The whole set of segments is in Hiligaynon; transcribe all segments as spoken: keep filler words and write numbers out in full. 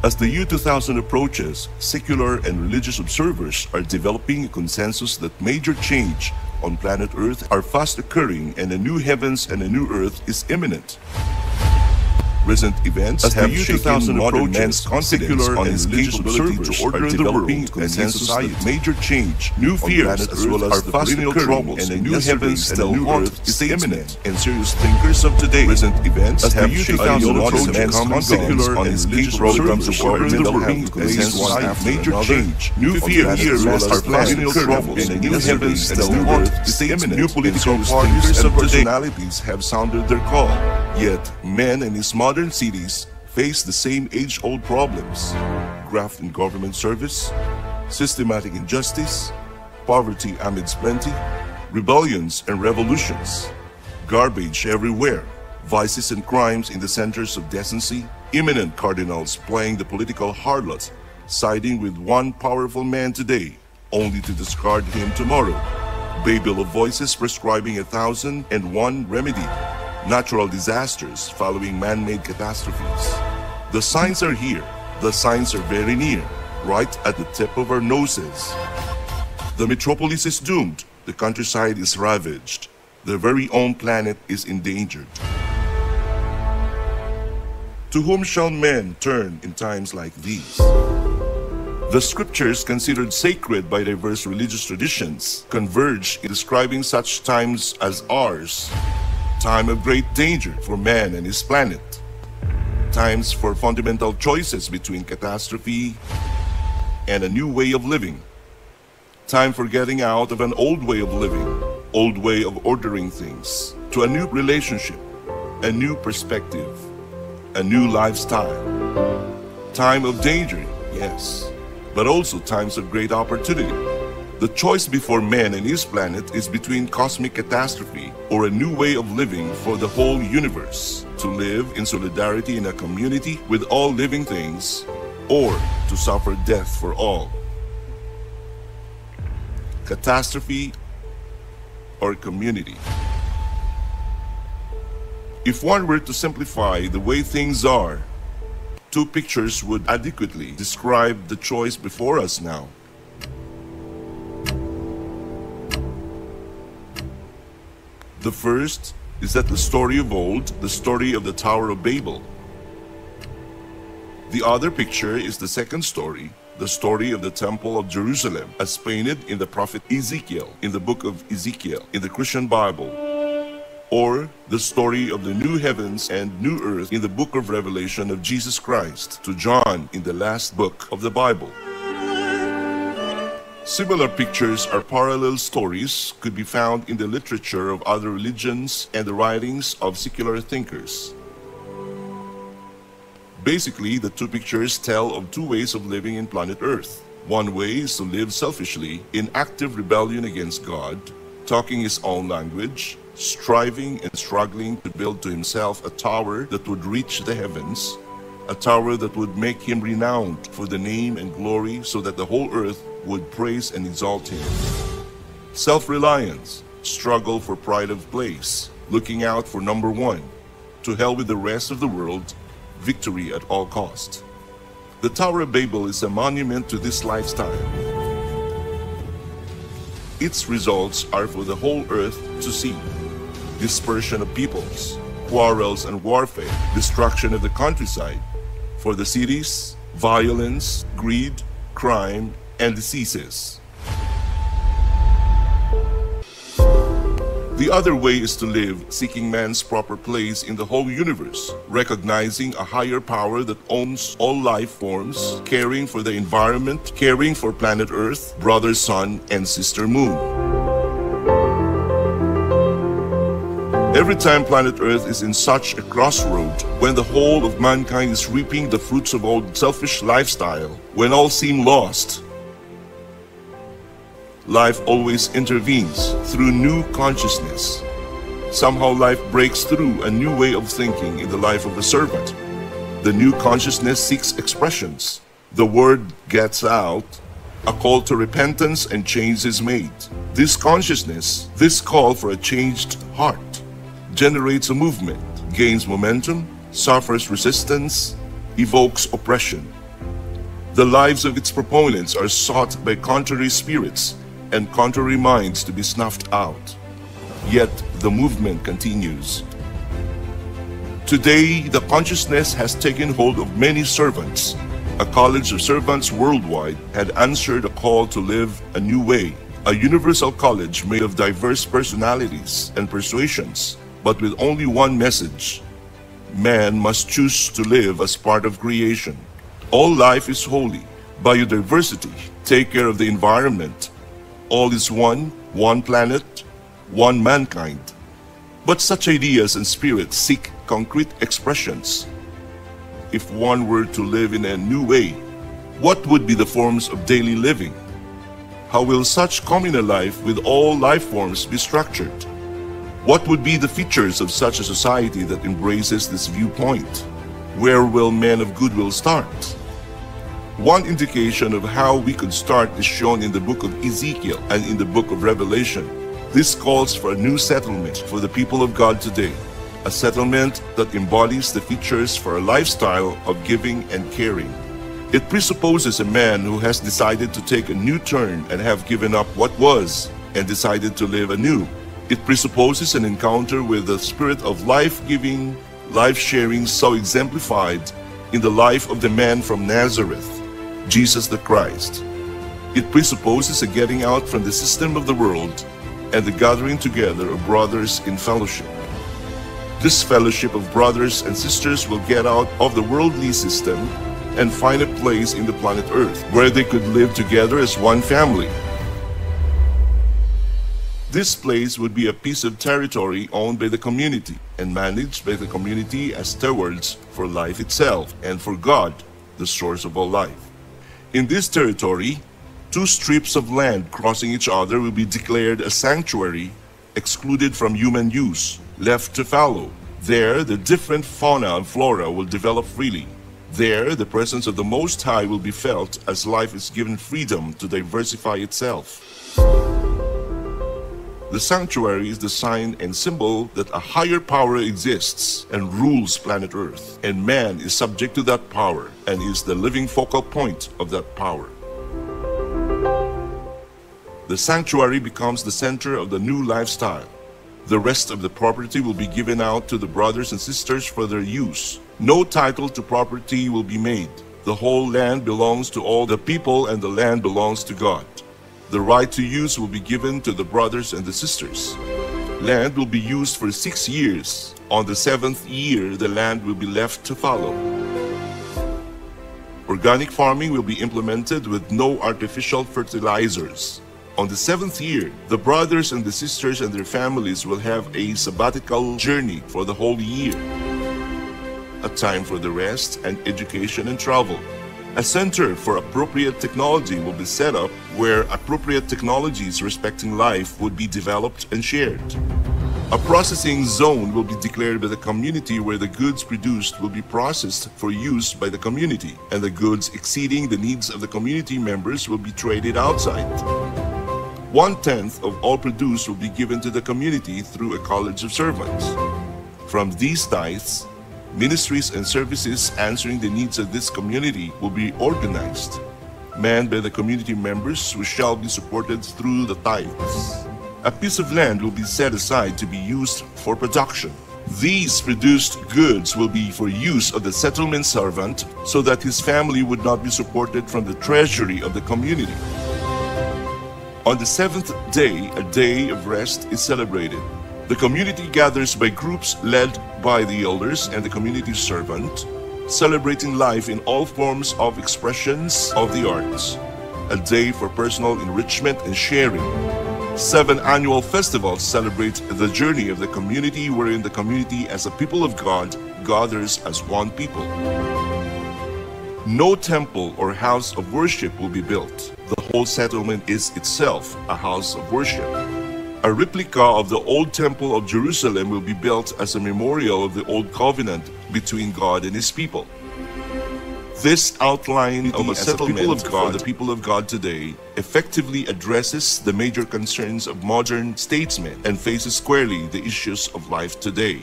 As the year two thousand approaches, secular and religious observers are developing a consensus that major change on planet Earth are fast occurring and a new heavens and a new earth is imminent. Recent events As the have year shaken two thousand modern approaches, man's confidence secular on and his religious capability observers to are order the developing world and his consensus society. That major change, new on fears, planet as Earth well as are the fast perennial occurring troubles and a in new heaven and a new earth is imminent. And serious thinkers of today. Recent events As the have year shaken two thousand modern approaches, man's confidence secular on and his religious observers to order the world and his society. Major change, new fears, as well as perennial troubles in a new heaven and a new earth is imminent. New political parties and personalities have sounded their call. Yet, men in his modern cities face the same age-old problems: graft in government service, systematic injustice, poverty amidst plenty, rebellions and revolutions, garbage everywhere, vices and crimes in the centers of decency, eminent cardinals playing the political harlot, siding with one powerful man today, only to discard him tomorrow. Babel of voices prescribing a thousand and one remedy. Natural disasters following man-made catastrophes. The signs are here. The signs are very near, right at the tip of our noses. The metropolis is doomed. The countryside is ravaged. Their very own planet is endangered. To whom shall men turn in times like these? The scriptures, considered sacred by diverse religious traditions, converge in describing such times as ours, time of great danger for man and his planet, times for fundamental choices between catastrophe and a new way of living, time for getting out of an old way of living, old way of ordering things, to a new relationship, a new perspective, a new lifestyle. Time of danger, yes, but also times of great opportunity. The choice before man and his planet is between cosmic catastrophe or a new way of living for the whole universe, to live in solidarity in a community with all living things, or to suffer death for all. Catastrophe or community. If one were to simplify the way things are, two pictures would adequately describe the choice before us now. The first is that the story of old, the story of the Tower of Babel. The other picture is the second story, the story of the Temple of Jerusalem, as painted in the prophet Ezekiel, in the book of Ezekiel, in the Christian Bible, or the story of the new heavens and new earth in the book of Revelation of Jesus Christ to John in the last book of the Bible. Similar pictures or parallel stories could be found in the literature of other religions and the writings of secular thinkers. Basically, the two pictures tell of two ways of living in planet Earth. One way is to live selfishly, in active rebellion against God, talking his own language, striving and struggling to build to himself a tower that would reach the heavens, a tower that would make him renowned for the name and glory, so that the whole earth would praise and exalt him. Self-reliance, struggle for pride of place, looking out for number one, to hell with the rest of the world, victory at all cost. The Tower of Babel is a monument to this lifestyle. Its results are for the whole earth to see: dispersion of peoples, quarrels and warfare, destruction of the countryside, for the cities, violence, greed, crime, and diseases. The other way is to live seeking man's proper place in the whole universe, recognizing a higher power that owns all life forms, caring for the environment, caring for planet Earth, brother Sun, and sister Moon. Every time planet Earth is in such a crossroad, when the whole of mankind is reaping the fruits of old selfish lifestyle, when all seem lost, life always intervenes through new consciousness. Somehow life breaks through a new way of thinking in the life of a servant. The new consciousness seeks expressions. The word gets out. A call to repentance and change is made. This consciousness, this call for a changed heart, generates a movement, gains momentum, suffers resistance, evokes oppression. The lives of its proponents are sought by contrary spirits and contrary minds to be snuffed out. Yet the movement continues. Today, the consciousness has taken hold of many servants. A college of servants worldwide had answered a call to live a new way, a universal college made of diverse personalities and persuasions, but with only one message: man must choose to live as part of creation. All life is holy. Biodiversity, take care of the environment. All is one, one planet, one mankind. But such ideas and spirits seek concrete expressions. If one were to live in a new way, what would be the forms of daily living? How will such communal life with all life forms be structured? What would be the features of such a society that embraces this viewpoint? Where will men of goodwill start? One indication of how we could start is shown in the book of Ezekiel and in the book of Revelation. This calls for a new settlement for the people of God today, a settlement that embodies the features for a lifestyle of giving and caring. It presupposes a man who has decided to take a new turn and have given up what was and decided to live anew. It presupposes an encounter with the spirit of life-giving, life-sharing so exemplified in the life of the man from Nazareth, Jesus the Christ. It presupposes a getting out from the system of the world and the gathering together of brothers in fellowship. This fellowship of brothers and sisters will get out of the worldly system and find a place in the planet Earth where they could live together as one family. This place would be a piece of territory owned by the community and managed by the community as stewards for life itself and for God, the source of all life. In this territory, two strips of land crossing each other will be declared a sanctuary, excluded from human use, left to fallow. There, the different fauna and flora will develop freely. There, the presence of the Most High will be felt as life is given freedom to diversify itself. The sanctuary is the sign and symbol that a higher power exists and rules planet Earth, and man is subject to that power and is the living focal point of that power. The sanctuary becomes the center of the new lifestyle. The rest of the property will be given out to the brothers and sisters for their use. No title to property will be made. The whole land belongs to all the people, and the land belongs to God. The right to use will be given to the brothers and the sisters. Land will be used for six years. On the seventh year, the land will be left to fallow. Organic farming will be implemented with no artificial fertilizers. On the seventh year, the brothers and the sisters and their families will have a sabbatical journey for the whole year, a time for the rest and education and travel. A center for appropriate technology will be set up where appropriate technologies respecting life would be developed and shared. A processing zone will be declared by the community where the goods produced will be processed for use by the community, and the goods exceeding the needs of the community members will be traded outside. One-tenth of all produce will be given to the community through a college of servants. From these tithes, ministries and services answering the needs of this community will be organized, manned by the community members who shall be supported through the tithes. A piece of land will be set aside to be used for production. These produced goods will be for use of the settlement servant, so that his family would not be supported from the treasury of the community. On the seventh day, a day of rest is celebrated. The community gathers by groups led by the elders and the community servant, celebrating life in all forms of expressions of the arts. A day for personal enrichment and sharing. Seven annual festivals celebrate the journey of the community, wherein the community as a people of God gathers as one people. No temple or house of worship will be built. The whole settlement is itself a house of worship. A replica of the old temple of Jerusalem will be built as a memorial of the old covenant between God and his people. This outline of a settlement for the people of God today effectively addresses the major concerns of modern statesmen and faces squarely the issues of life today.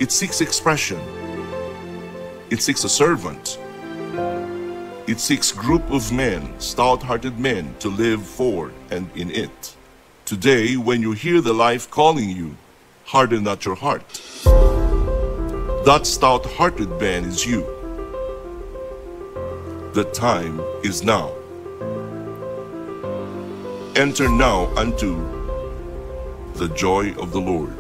It seeks expression. It seeks a servant. It seeks group of men, stout-hearted men, to live for and in it. Today, when you hear the life calling you, harden not your heart. That stout-hearted man is you. The time is now. Enter now unto the joy of the Lord.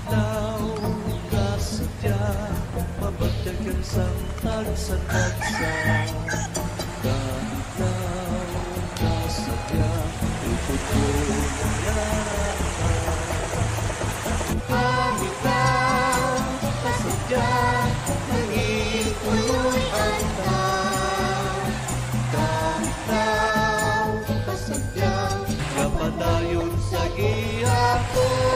Tagnaw ka sadya, mabatyagan sang tagsa-tagsa. Tagnaw ka sadya, ipupulong na ka. Tagnaw ka sadya, mangin puloy-an ka. Tagnaw ka sadya, kapadayon sa gihapon.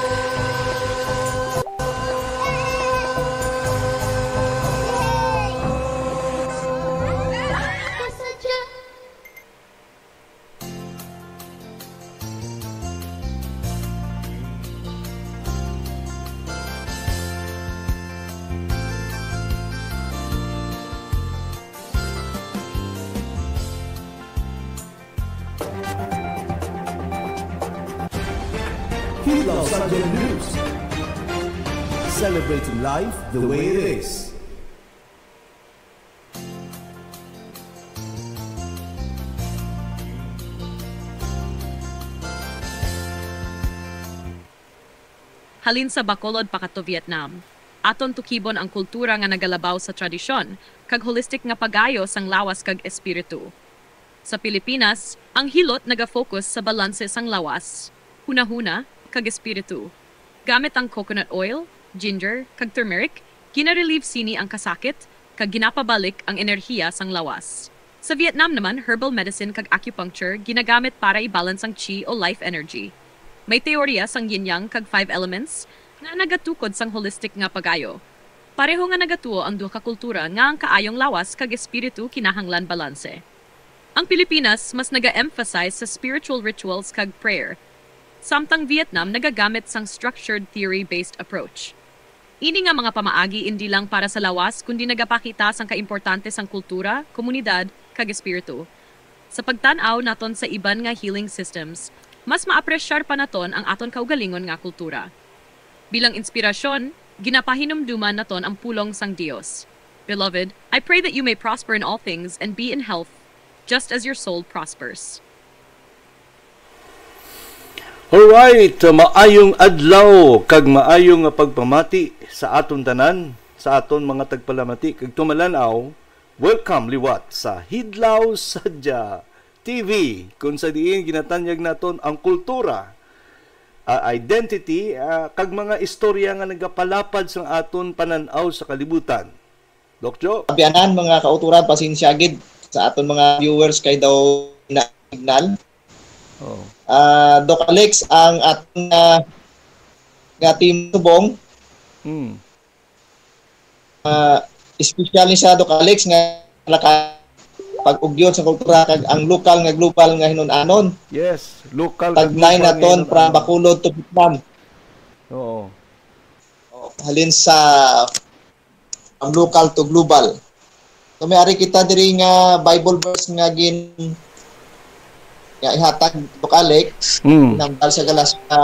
Hidlaw Sadya News. Celebrating life the way it is. Halin sa Bacolod pakadto Vietnam, aton tukibon ang kultura nga nagalabaw sa tradisyon kag holistic nga pag-ayo sang lawas kag espiritu. Sa Pilipinas, ang hilot nagafocus sa balanse sang lawas, hunahuna, kag espiritu. Gamit ang coconut oil, ginger, kag turmeric, gina-relieve sini ang kasakit kag ginapabalik ang enerhiya sang lawas. Sa Vietnam naman, herbal medicine kag acupuncture ginagamit para i-balance ang qi o life energy. May teorya sang yin yang kag five elements nga nagatukod sang holistic nga pag-ayo. Pareho nga nagatuo ang duha ka kultura nga ang kaayong lawas kag espiritu kinahanglan balanse. Ang Pilipinas mas naga-emphasize sa spiritual rituals kag prayer, samtang Vietnam nagagamit sang structured theory-based approach. Ini nga mga pamaagi indi lang para sa lawas, kundi nagapakita sang kaimportante sang kultura, komunidad, kag espiritu. Sa pagtan-aw naton sa iban nga healing systems, mas maapresyar pa naton ang aton kaugalingon nga kultura. Bilang inspirasyon, ginapahinumduman naton ang pulong sang Dios. Beloved, I pray that you may prosper in all things and be in health, just as your soul prospers. Alright, maayong adlaw kag maayong nga pagpamati sa aton tanan, sa aton mga tagpalamati kag tumalan-aw. Welcome liwat sa Hidlaw Sadya T V, kung sa diin ginatanyag naton ang kultura, ah, identity, ah, kag mga istorya nga nagapalapad sang aton panan-aw sa kalibutan. Doc Jo? Abyanan, mga kauturan, pasensya gid sa aton mga viewers kay daw na signal. Oh. Ah, Doc Alex, ang aton nga, nga team subong, Mm. ah, espesyal ni sa Doc Alex nga naka pag-ugyon sa kultura kag ang lokal nga global nga hinun-anon. Yes, lokal kag Tagnay global nga naton hinun-anon. From Bacolod to Vietnam. Oo. Oh, halin sa from local to global. So may ari kita diri nga Bible verse nga gin nga ihatag, Doc Alex, Mm. nang sa Galacia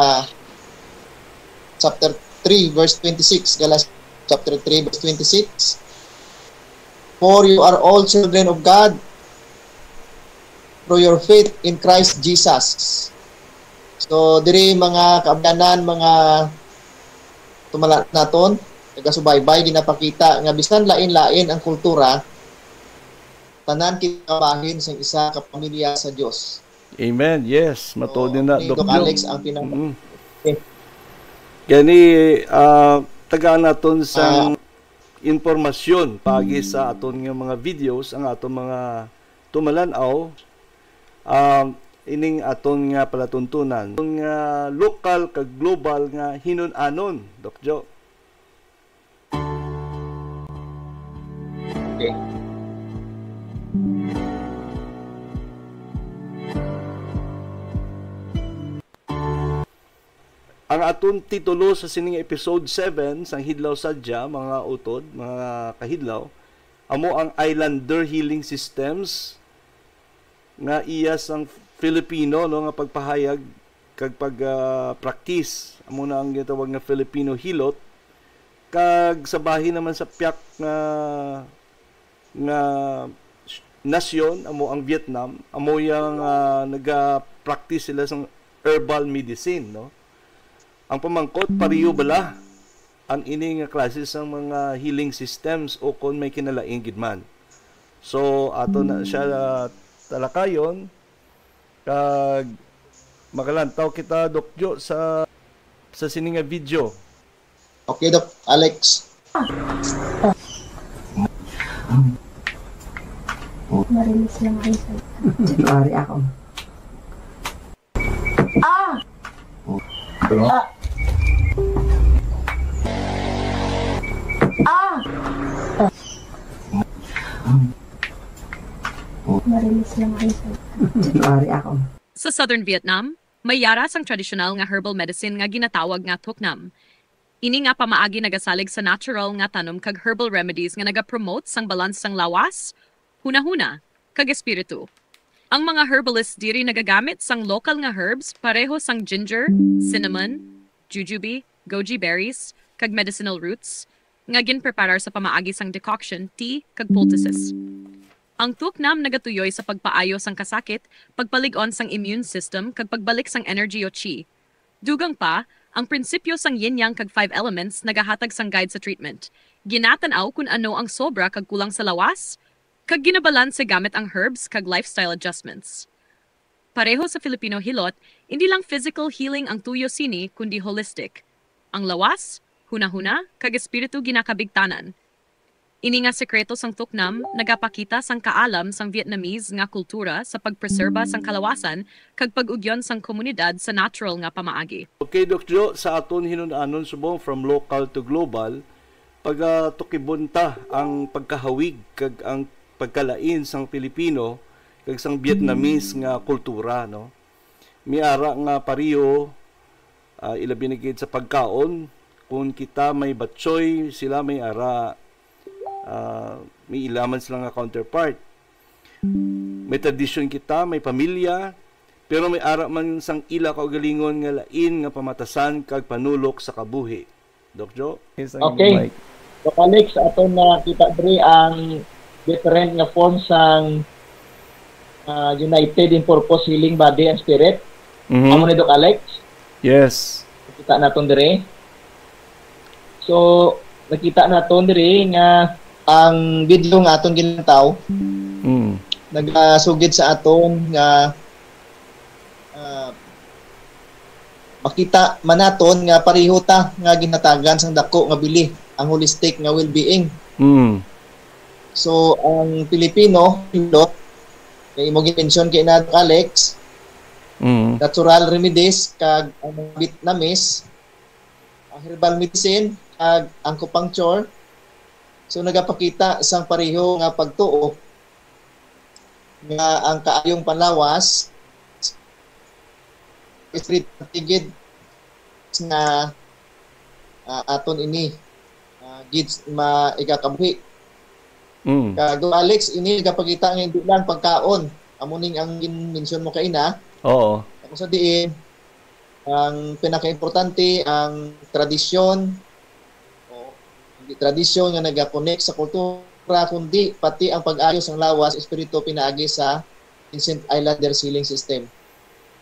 chapter three, verse twenty-six. Galatia chapter three, verse twenty-six. "For you are all children of God through your faith in Christ Jesus." So, diri, mga kaabyanan, mga tumala naton, taga-subaybay, ginapakita nga bisan lain-lain ang kultura, tanan kita bahin sang isa ka pamilya sa Dios. Amen. Yes, matuod So, ni na, ni Doc Doc Joe. Alex ang pinang- Mm. Okay. Gani, ah, tagaan naton sang Ah. impormasyon paagi sa aton nga mga videos, ang aton mga tumalan-aw, ah, ining aton nga palatuntunan, aton nga lokal kag global nga hinun-anon, Doc Joe. Okay. Ang aton titulo sa sining episode seven sang Hidlaw Sadya, mga utod, mga kahidlaw, amo ang Islander Healing Systems nga iya sang Filipino, no, nga pagpahayag kag pag, ah, practice. Amo na ang ginatawag nga Filipino hilot. Kag sa bahin naman sa piyak nga, nga nasyon, amo ang Vietnam, amo yang, ah, naga-practice sila sang herbal medicine, no? Ang pamangkot, pariyo bala ang ini nga klase sang mga healing systems o kon may kinalain gid man? So, ato na siya, ah, talakayon, kag makalantaw kita, Doc Jo, sa, sa sini nga video. Okay, Doc Alex. Marilis lang kayo sa January ako. Ah! Ah! Ah! Marilis lang kayo sa January ako. Sa Southern Vietnam, may yara sang tradisyonal nga herbal medicine nga ginatawag nga Thuc Nam. Ini nga pamaagi nagasalig sa natural nga tanom kag herbal remedies nga nagapromote sang balance sang lawas, hunahuna, kag espiritu. Ang mga herbalist diri nagagamit sang lokal nga herbs pareho sang ginger, cinnamon, jujube, goji berries, kag medicinal roots nga ginpreparar sa pamaagi sang decoction, tea, kag poultices. Ang Thuc Nam nagatuyoy sa pagpaayo sang kasakit, pagpalig-on sang immune system, kag pagbalik sang energy o chi. Dugang pa, ang prinsipyo sang yin yang kag five elements nagahatag sang guide sa treatment. Ginatan-aw kon ano ang sobra kag kulang sa lawas, kag ginabalanse gamit ang herbs kag lifestyle adjustments. Pareho sa Filipino hilot, indi lang physical healing ang tuyo sini, kundi holistic. Ang lawas, hunahuna, kag espiritu ginakabig tanan. Ini nga sekreto sang Thuc Nam nagapakita sang kaalam sang Vietnamese nga kultura sa pagpreserba sang kalawasan kag pag-ugyon sang komunidad sa natural nga pamaagi. Okay, Doc Jo, sa aton hinun-anon subong from local to global, pagatukibon ta ang pagkahawig kag ang pagkalain sang Pilipino kag sang Vietnamese nga kultura, no? May ara nga pariyo, ah, ilabi na gid sa pagkaon. Kung kita may batchoy, sila may ara, ah, may ila man sila nga counterpart. May tradisyon kita, may pamilya, pero may ara man sang ila kaugalingon nga lain nga pamatasan kag panulok sa kabuhi. Doc Jo? Yes, ang Okay. mic. Doc Alex, aton nakita diri ang different nga form sang, ah, United in Purpose, Healing Body and Spirit. Mhm. Amo ni, Doc Alex? Yes. Kita naton diri. So, nakita naton diri nga ang video nga aton gilantaw Mm. nagasugid sa aton nga, ah, makita man naton nga pareho ta nga ginhatagan sang dako nga bili ang holistic nga well-being. Mm. So, ang Pilipino, hilot, nga imo gi-mention kay na, Alex, Mm. natural remedies, kag ang mga Vietnamese, ang herbal medicine, kag acupuncture. So, nagapakita sang pareho nga pagtuo nga ang kaayong panlawas is tigid nga, ah, aton ini, ah, gid ma-, igakabuhi. Mm. Kag, Alex, ini nagapakita nga hindi lang pagkaon Amo ning ang gin-mention mo kaina. Oo. Ako sa diin, ang pinakaimportante, ang tradisyon, o, hindi tradisyon nga nagakonek sa kultura, kundi pati ang pag-ayo sang lawas, espiritu pinaagi sa Vincent Islander sealing system.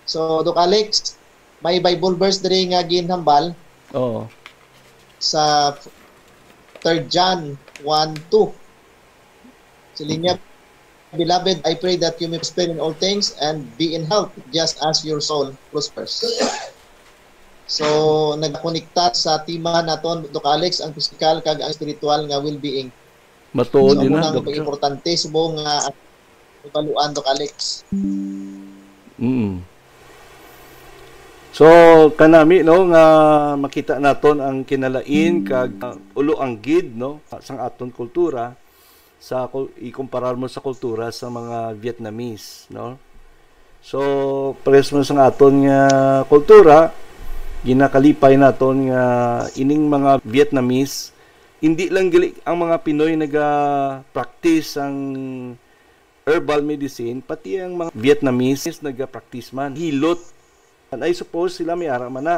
So, Doc Alex, may Bible verse diri nga ginhambal Oo. sa third John one two. Siling niya, "Beloved, I pray that you may prosper in all things and be in health, just as your soul prospers." So, nagkonekta sa tema naton, Doc Alex, ang pisikal kag ang spiritual nga well-being. Matuod So, din amo na, nang Doktor. importante, subong nga ibaluan, Doc Alex. Mm. So, kanami, no, nga makita naton ang kinalain kag, uh, ulo anggid, no, sang aton kultura sa kul-, ikumparar mo sa kultura sa mga Vietnamese, no? So, pares mo sang aton nga kultura, ginakalipay naton nga ining mga Vietnamese, hindi lang gali ang mga Pinoy naga-practice ang herbal medicine, pati ang mga Vietnamese naga-practice man. Hilot. And I suppose sila may ara man na.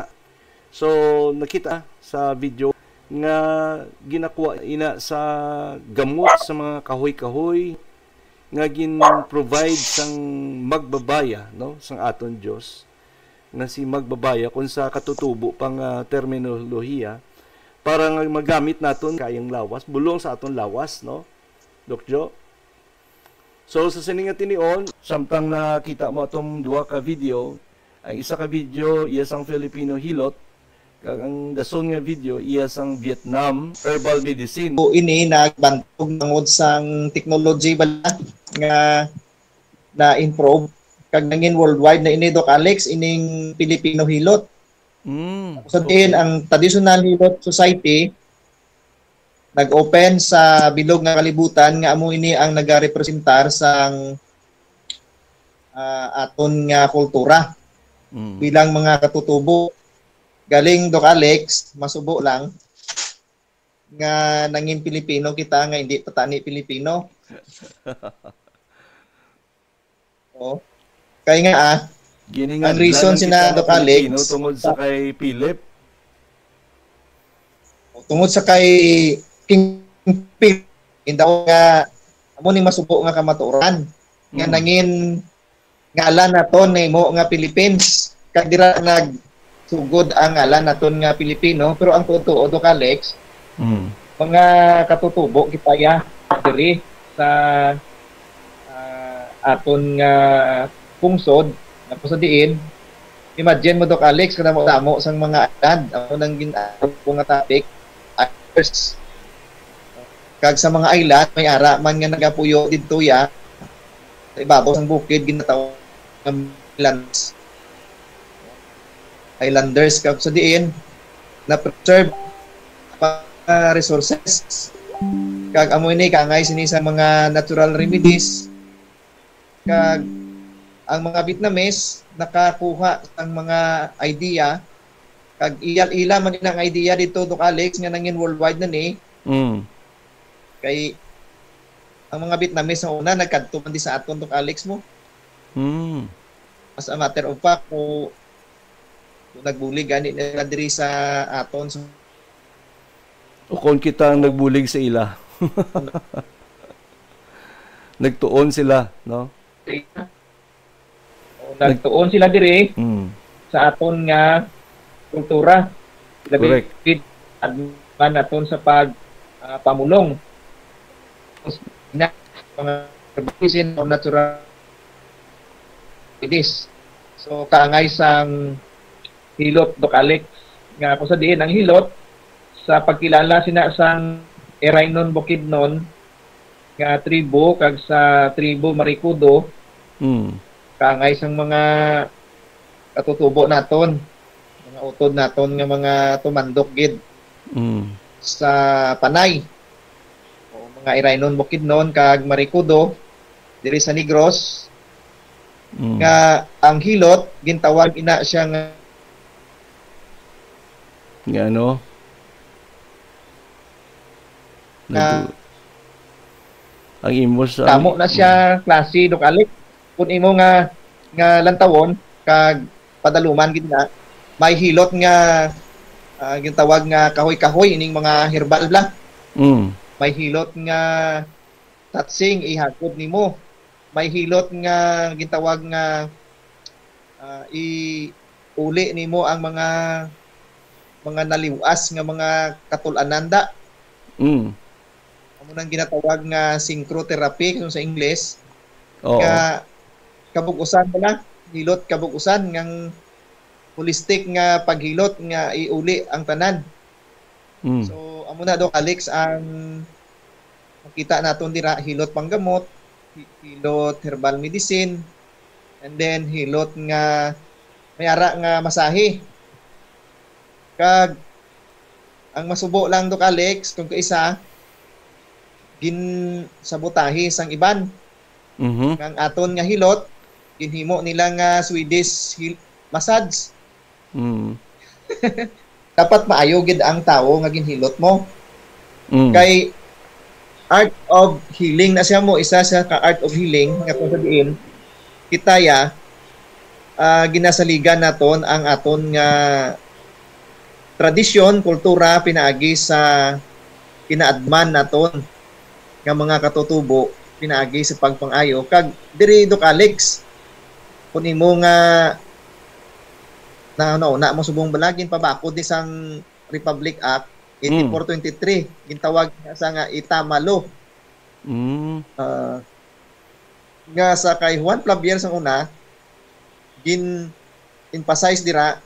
So, nakita sa video nga ginakuha ina sa gamot sa mga kahoy-kahoy nga gin-provide sang magbabaya, no, sang aton Dios, nga si magbabaya, kung sa katutubo pang, ah, terminolohiya, para nga magamit naton kayang lawas, bulong sa aton lawas, no, Doc Jo? So, sa sini nga tinion, samtang nakita mo atong duha ka video, ang isa ka video, iya sang Filipino hilot, kag ang dason nga video, iya sang Vietnam herbal medicine. So, ini nagbantog tungod sang technology bala nga na-improve. Kag nangin worldwide na ini, Doc Alex, ining Filipino hilot. Mm, So, diin okay. ang Traditional Hilot Society nag-open sa bilog nga kalibutan nga amo ini ang nagarepresentar sang, ah, aton nga kultura Mm. bilang mga katutubo. Galing, Doc Alex, masubo lang nga nangin Pilipino kita nga hindi pa tani Pilipino. Oh. Kay nga, ah, Gini nga ang reason lang sina kita nga Doc Alex, Pilipino tungod sa kay Philip. Tungod sa kay King Philip, indaw nga amo ni masubo nga kamatuoran nga Mm. nangin ngalan naton nimo nga Philippines. Kag dira nagsugod ang ngalan naton nga Pilipino, pero ang tuod-tuod, Doc Alex, Mm. mga katutubo kita ya diri sa, ah, aton nga pungsod, tapos sa diin, imagine mo, Doc Alex, kadamo-damo sang mga island, amo nang gin-, ko nga topic, islanders. Kag sa mga island, may ara man nga nagapuyo didto ya, sa ibabaw sang bukid, ginatawag nga islands. Islanders, kag sa diin, na-preserve pa resources. Kag amo ini, kaangay sini sa mga natural remedies. Kag ang mga Vietnamese nakakuha sang mga idea, kag iyal-ila man ang idea dito, Doc Alex, nga nangin worldwide na ni. Mm. Kay ang mga Vietnamese sa una, nagkadto man di sa aton, Doc Alex, mo. Mm. As a matter of fact, kung, kung nagbulig gani nila diri sa aton, sa O kung kita ang nagbulig sa ila. Nagtuon sila, no? Nagtuon sila diri Mm. sa aton nga kultura. Labi Correct. gid man naton sa pag, ah, pamulong. Na, mga medicine or natural remedies. So, kaangay sang hilot, Doc Alex, nga kung sa diin ang hilot sa pagkilala sina sang Iraynon Bukidnon nga tribo kag sa tribo Marikudo, Mm. kaangay sang mga katutubo naton, mga utod naton nga mga tumandok gid Mm. sa Panay. O, mga Iraynon Bukidnon kag Marikudo diri sa Negros, Mm. nga ang hilot, gintawag ina siya nga Nga ano? Nga Nag-, ang imo sa damo na siya Mm. klase, Doc Alex. Kung imo nga, nga lantawon, kag padaluman gid na, may hilot nga, ah, gintawag nga kahoy-kahoy, ining mga herbal bala. Mm. May hilot nga tatsing, ihagod nimo. May hilot nga gintawag nga, ah, iuli nimo ang mga, mga naliwas nga mga katul-anan da. Mm. Amo nang ginatawag nga synchrotherapy kung sa Ingles. Oo. Nga kabug-usan bala, hilot kabug-usan ngang holistic nga paghilot nga iuli ang tanan. Mm. So, amo na, Doc Alex, ang makita naton dira, hilot panggamot, hi-, hilot herbal medicine, and then hilot nga may ara nga masahe. Kag ang masubo lang, Doc Alex, kung kaisa, ginsabotahi sang iban. Mhm. Nga ang aton nga hilot, ginhimo nila nga Swedish hil-, massage. Mm. Dapat maayo gid ang tawo nga ginhilot mo. Mm. Kay art of healing na siya mo, isa siya ka art of healing nga kung sa diin kita ya, ah, ginasaligan naton ang aton nga tradisyon, kultura, pinaagi sa kinaadman naton nga mga katutubo, pinaagi sa pagpang-ayo. Kag diri, Doc Alex, kung imo nga na, na, na mo subong balagin pabakod ni sang Republic Act Mm. eighty-four twenty-three, gintawag na sa nga Itama Law. Mm. Ah, nga sa kay Juan Flavier sang una, gin-emphasize dira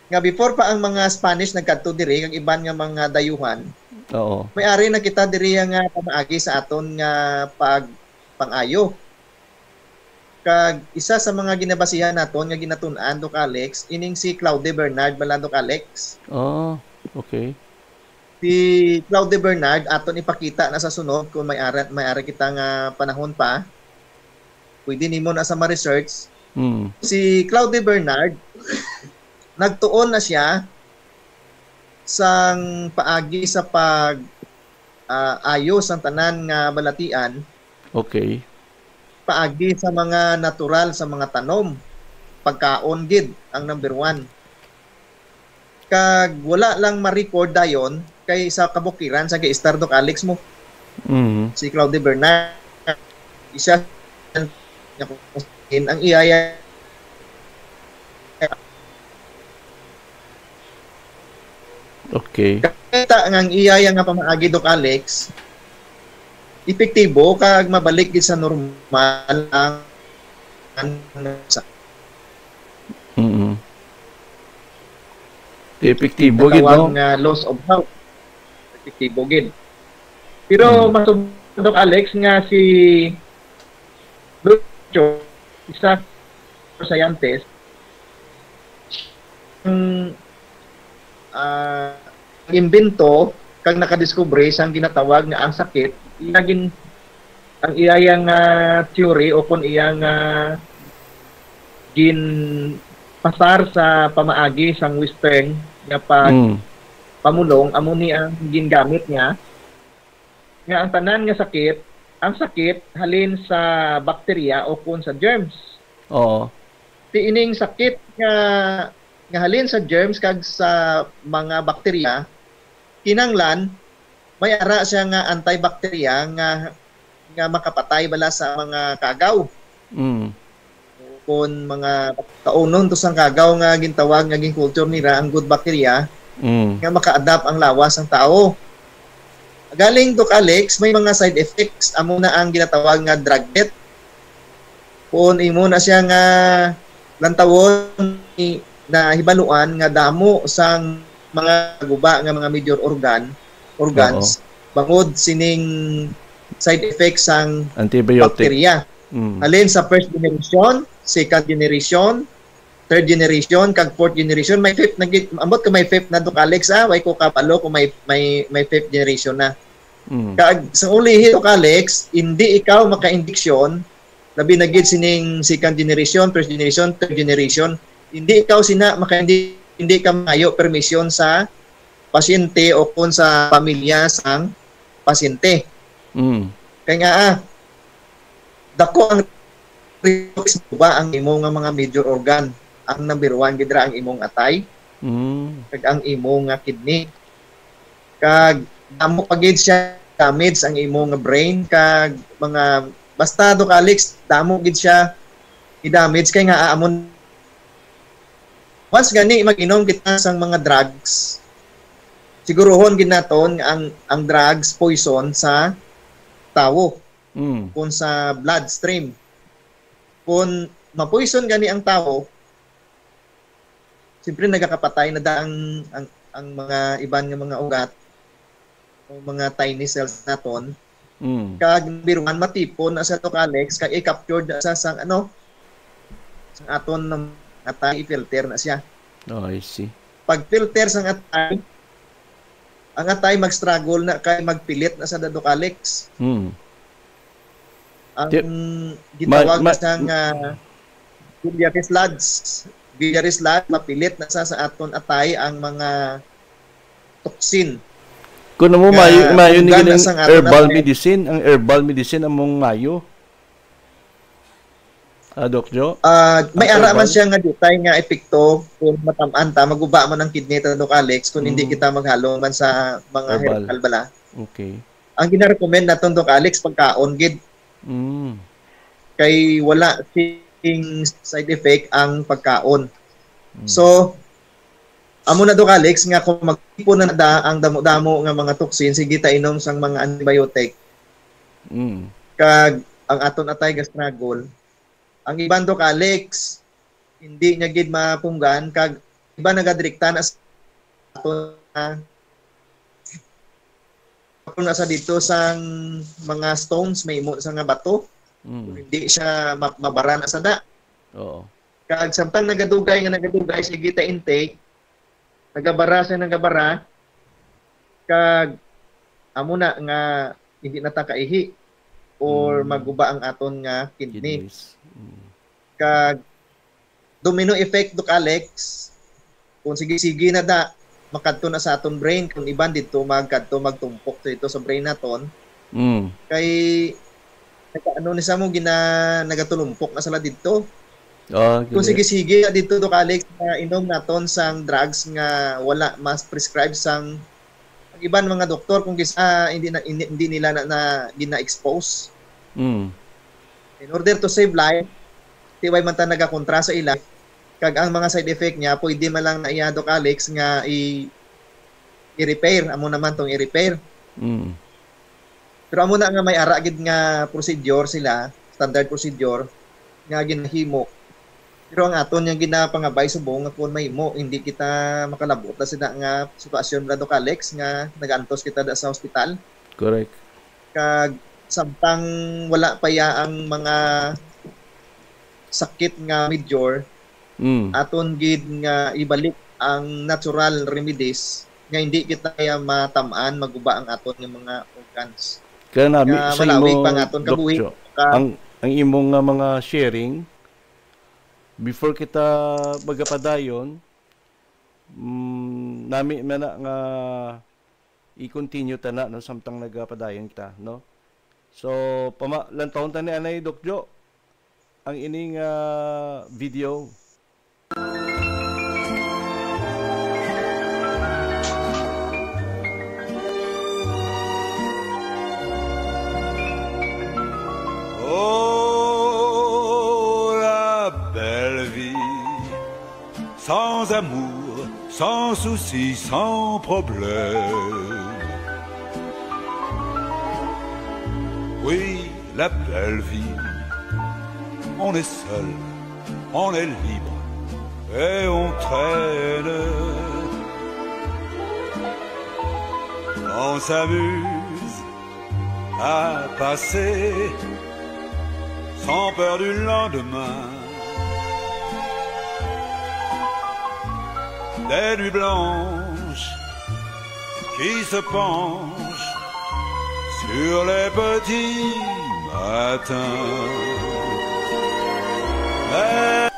nga before pa ang mga Spanish nagkadto diri kag iban nga mga dayuhan, Oo. may ari na kita diri nga pamaagi sa aton nga pagpang-ayo. Kag isa sa mga ginabasihan naton nga ginatun-an, Doc Alex, ining si Claude Bernard bala, Doc Alex. Oh, okay. Si Claude Bernard, aton ipakita na sa sunod kung may ara, may ara kita nga panahon pa. Pwede nimo na sa ma-research. Mm. Si Claude Bernard, nagtuon na siya sang paagi sa pag, ah, ayo sang tanan nga balatian. Okay. Paagi sa mga natural sa mga tanom. Pagkaon gid ang number one. Kag wala lang ma-record dayon kay sa kabukiran sa giistar, Doc Alex mo. Mhm. Si Claude Bernard, isa ang iya ya-, Okay. Kita nga ang iya ya nga pamaagi, Doc Alex, epektibo kag mabalik gid sa normal ang, ang sa Mm-mm. Epektibo gid, ginatawag no? nga loss of health. Epektibo gid. Pero Mm. masubok, Doc Alex, nga si Lucio, isa ka scientist, ang, ah, nag-imbento kag nakadiskubre sang ginatawag nga ang sakit, iya gin-, ang iya nga theory o kon iya nga ginpasar sa pamaagi sang Western nga pag Mm. pamulong, amo ni ang gingamit niya, nga ang tanan nga sakit, ang sakit halin sa bakterya o kon sa germs. Oo. Ti ining sakit nga, nga halin sa germs kag sa mga bakterya, kinanglan may ara siya nga antibacteria nga, nga makapatay bala sa mga kagaw. Mm. Kon mga kaunon to sang kagaw nga gintawag nga gin-culture nila ang good bacteria Mm. nga maka-adapt ang lawas sang tawo. Galing, Doc Alex, may mga side effects. Amo na ang ginatawag nga drug death. Kung imo na siya nga lantawon, i-, nahibaluan nga damo sang mga guba nga mga major organ, organs, Oo. bangod sining side effects sang Antibiotic. bakterya. Mm. Halin sa first generation, second generation, third generation, kag fourth generation, may fifth na gid. Ambot ka may fifth na, Doc Alex, ah, way ko kabalo kung may, may, may fifth generation na. Mm. Kag sa ulihi, Doc Alex, hindi ikaw maka-indiksyon, labi na gid sining second generation, first generation, third generation, hindi ikaw sina maka-, hindi, hindi ka maayo permisyon sa pasyente o kung sa pamilya sang pasyente. Mm. Kay nga, ah, dako ang Reflux ba ang imo nga mga major organ? Ang number one gid ra ang imong atay, Mm. kag ang imo nga kidney. Kag damo pa gid siya damage ang imo nga brain, kag mga, basta, Doc Alex, damo gid siya i-damage kay nga aamon. Once gani mag-inom kita sang mga drugs, siguruhon gid naton nga ang, ang drugs poison sa tawo, Mm. kung sa bloodstream. Kung mapoison gani ang tawo, siyempre nagakapatay na da ang, ang, ang mga iban nga mga ugat o mga tiny cells naton. Mm. Kag number one, matipon na sa, Doc Alex, kag i-capture na sa, sang, ano, sang aton nga atay, i-filter na siya. Oh, I see. Pag-filter sang atay, ang atay mag-struggle na kay magpilit na sa, Doc Alex. Mm. Ang Ti-, gitawag ma-, ma-, na sang, ah, biliary sludge. Biliary sludge, mapilit na sa, sa aton atay ang mga toxin. Kung amo, nga mayo, mayo ni punggan na gining sang aton herbal atay. Medicine, ang herbal medicine among mayo. Ah, Doc Jo? Ah, may Ang ara man herbal? Siya nga diutay nga epekto kung matam-an ta, maguba man ang kidney ta, Doc Alex, kung hindi Mm. kita maghalong man sa mga Herbal. Herbal bala. Okay. Ang ginarecommend naton, Doc Alex, pagkaon gid. Mm. Kay wala sing side effect ang pagkaon. Mm. So, amo na, Doc Alex, nga kung magtipon na da ang damo-damo nga mga toxin, sige ta inom sang mga antibiotic. Mm. Kag ang aton atay ga-struggle. Ang iban, Doc Alex, hindi niya gid mapunggan, kag iban nagadirekta na sa aton nga, aton nga sa dito sang mga stones, may imo sa nga bato. Mm. Hindi siya ma-, mabara na sa da. Oo. Kag samtang nagadugay nga nagadugay, sige ta intake, nagabara siya, nagabara, kag amo na nga hindi na ta kaihi or Mm. maguba ang aton nga kidney. Kidneys. Mm. Kag domino effect, Doc Alex, kung sige-sige na da, makadto na sa aton brain, kung iban dito, magkadto, magtumpok dito sa brain naton. Mm. Kay, nagka-, ano ni sa mo, gina-, nagatulumpok na sila dito. Ah, Kung gani. Sige-sige na dito, Doc Alex, na inom naton sang drugs nga wala mas prescribe sang ang iban mga doktor, kung kisa hindi na, hindi, hindi nila na, na gina-expose. Mm. In order to save life, tiway man ta nagakontra sa ila. Kag ang mga side effect niya, pwede man lang na iya, Doc Alex, nga i-, i-repair. Amo naman tong i-repair. Mm. Pero amo na nga may ara gid nga procedure sila, standard procedure, nga ginahimo. Pero ang aton nga ginapangabay subong nga kung mahimo, hindi kita makalabot na sila nga sitwasyon, Brad Doc Alex, nga nagaantos kita da sa hospital. Correct. Kag samtang wala pa ya ang mga sakit nga major, Mm. aton gid nga ibalik ang natural remedies nga hindi kita kaya matam-an, maguba ang aton nga mga organs. Kaya nami Nga sa malawig imo, pa ang aton Doc kabuhi, Jo, ka- ang, ang imo nga mga sharing, before kita magapadayon, mm, nami man na nga i-continue ta na, no, samtang nagapadayon kita, no? So, pama-, lantawon ta ni anay, Doc Jo, ang ining, ah, video. Oh, la belle vie, sans amour, sans souci, sans problème. Oui, la belle vie, on est seul, on est libre et on traîne. On s'amuse à passer sans peur du lendemain. Des nuits blanches qui se penchent sur les petits matins. Mais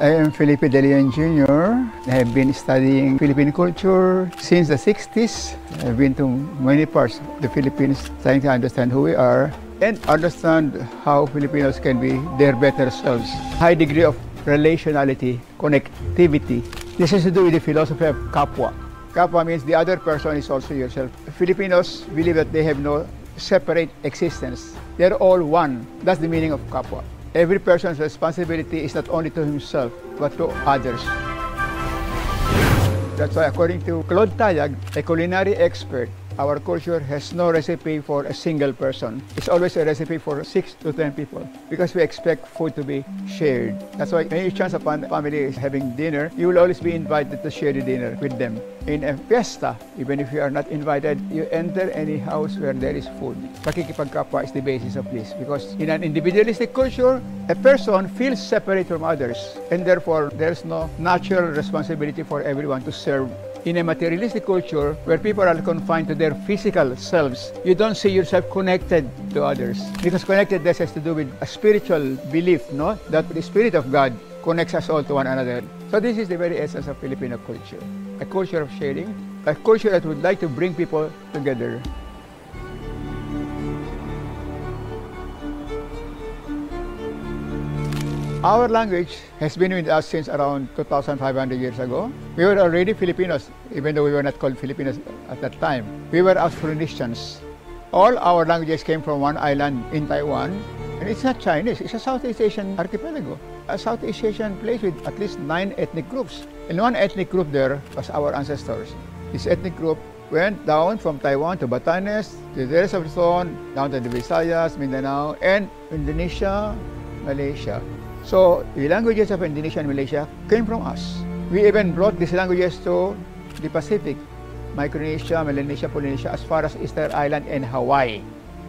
I am Felipe De Leon Junior, I have been studying Philippine culture since the sixties. I've been to many parts of the Philippines trying to understand who we are and understand how Filipinos can be their better selves. High degree of relationality, connectivity. This has to do with the philosophy of kapwa. Kapwa means the other person is also yourself. Filipinos believe that they have no separate existence. They're all one. That's the meaning of kapwa. Every person's responsibility is not only to himself, but to others. That's why, according to Claude Tayag, a culinary expert, our culture has no recipe for a single person. It's always a recipe for six to ten people because we expect food to be shared. That's why when you chance upon a family is having dinner, you will always be invited to share the dinner with them. In a fiesta, even if you are not invited, you enter any house where there is food. Pakikipagkapwa is the basis of this because in an individualistic culture, a person feels separate from others and therefore there's no natural responsibility for everyone to serve. In a materialistic culture where people are confined to their physical selves, you don't see yourself connected to others because connectedness has to do with a spiritual belief, no? That the Spirit of God connects us all to one another. So this is the very essence of Filipino culture, a culture of sharing, a culture that would like to bring people together. Our language has been with us since around two thousand five hundred years ago. We were already Filipinos, even though we were not called Filipinos at that time. We were Austronesians. All our languages came from one island in Taiwan. And it's not Chinese, it's a Southeast Asian archipelago, a Southeast Asian place with at least nine ethnic groups. And one ethnic group there was our ancestors. This ethnic group went down from Taiwan to Batanes, to the rest of Luzon, down to the Visayas, Mindanao, and Indonesia, Malaysia. So, the languages of Indonesia and Malaysia came from us. We even brought these languages to the Pacific, Micronesia, Melanesia, Polynesia, as far as Easter Island and Hawaii.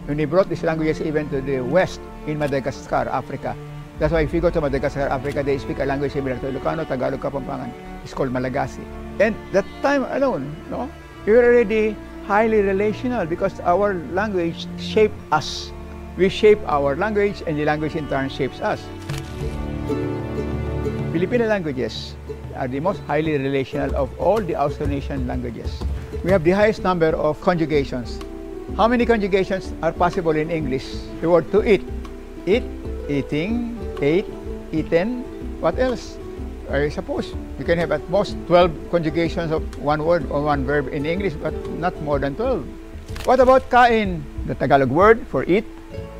And we brought these languages even to the west in Madagascar, Africa. That's why if you go to Madagascar, Africa, they speak a language similar to Ilocano, Tagalog, Kapampangan. It's called Malagasy. And that time alone, no, we were already highly relational because our language shaped us. We shape our language, and the language in turn shapes us. Filipino languages are the most highly relational of all the Austronesian languages. We have the highest number of conjugations. How many conjugations are possible in English? The word to eat. Eat, eating, ate, eaten. What else? I suppose you can have at most twelve conjugations of one word or one verb in English, but not more than twelve. What about kain? The Tagalog word for eat.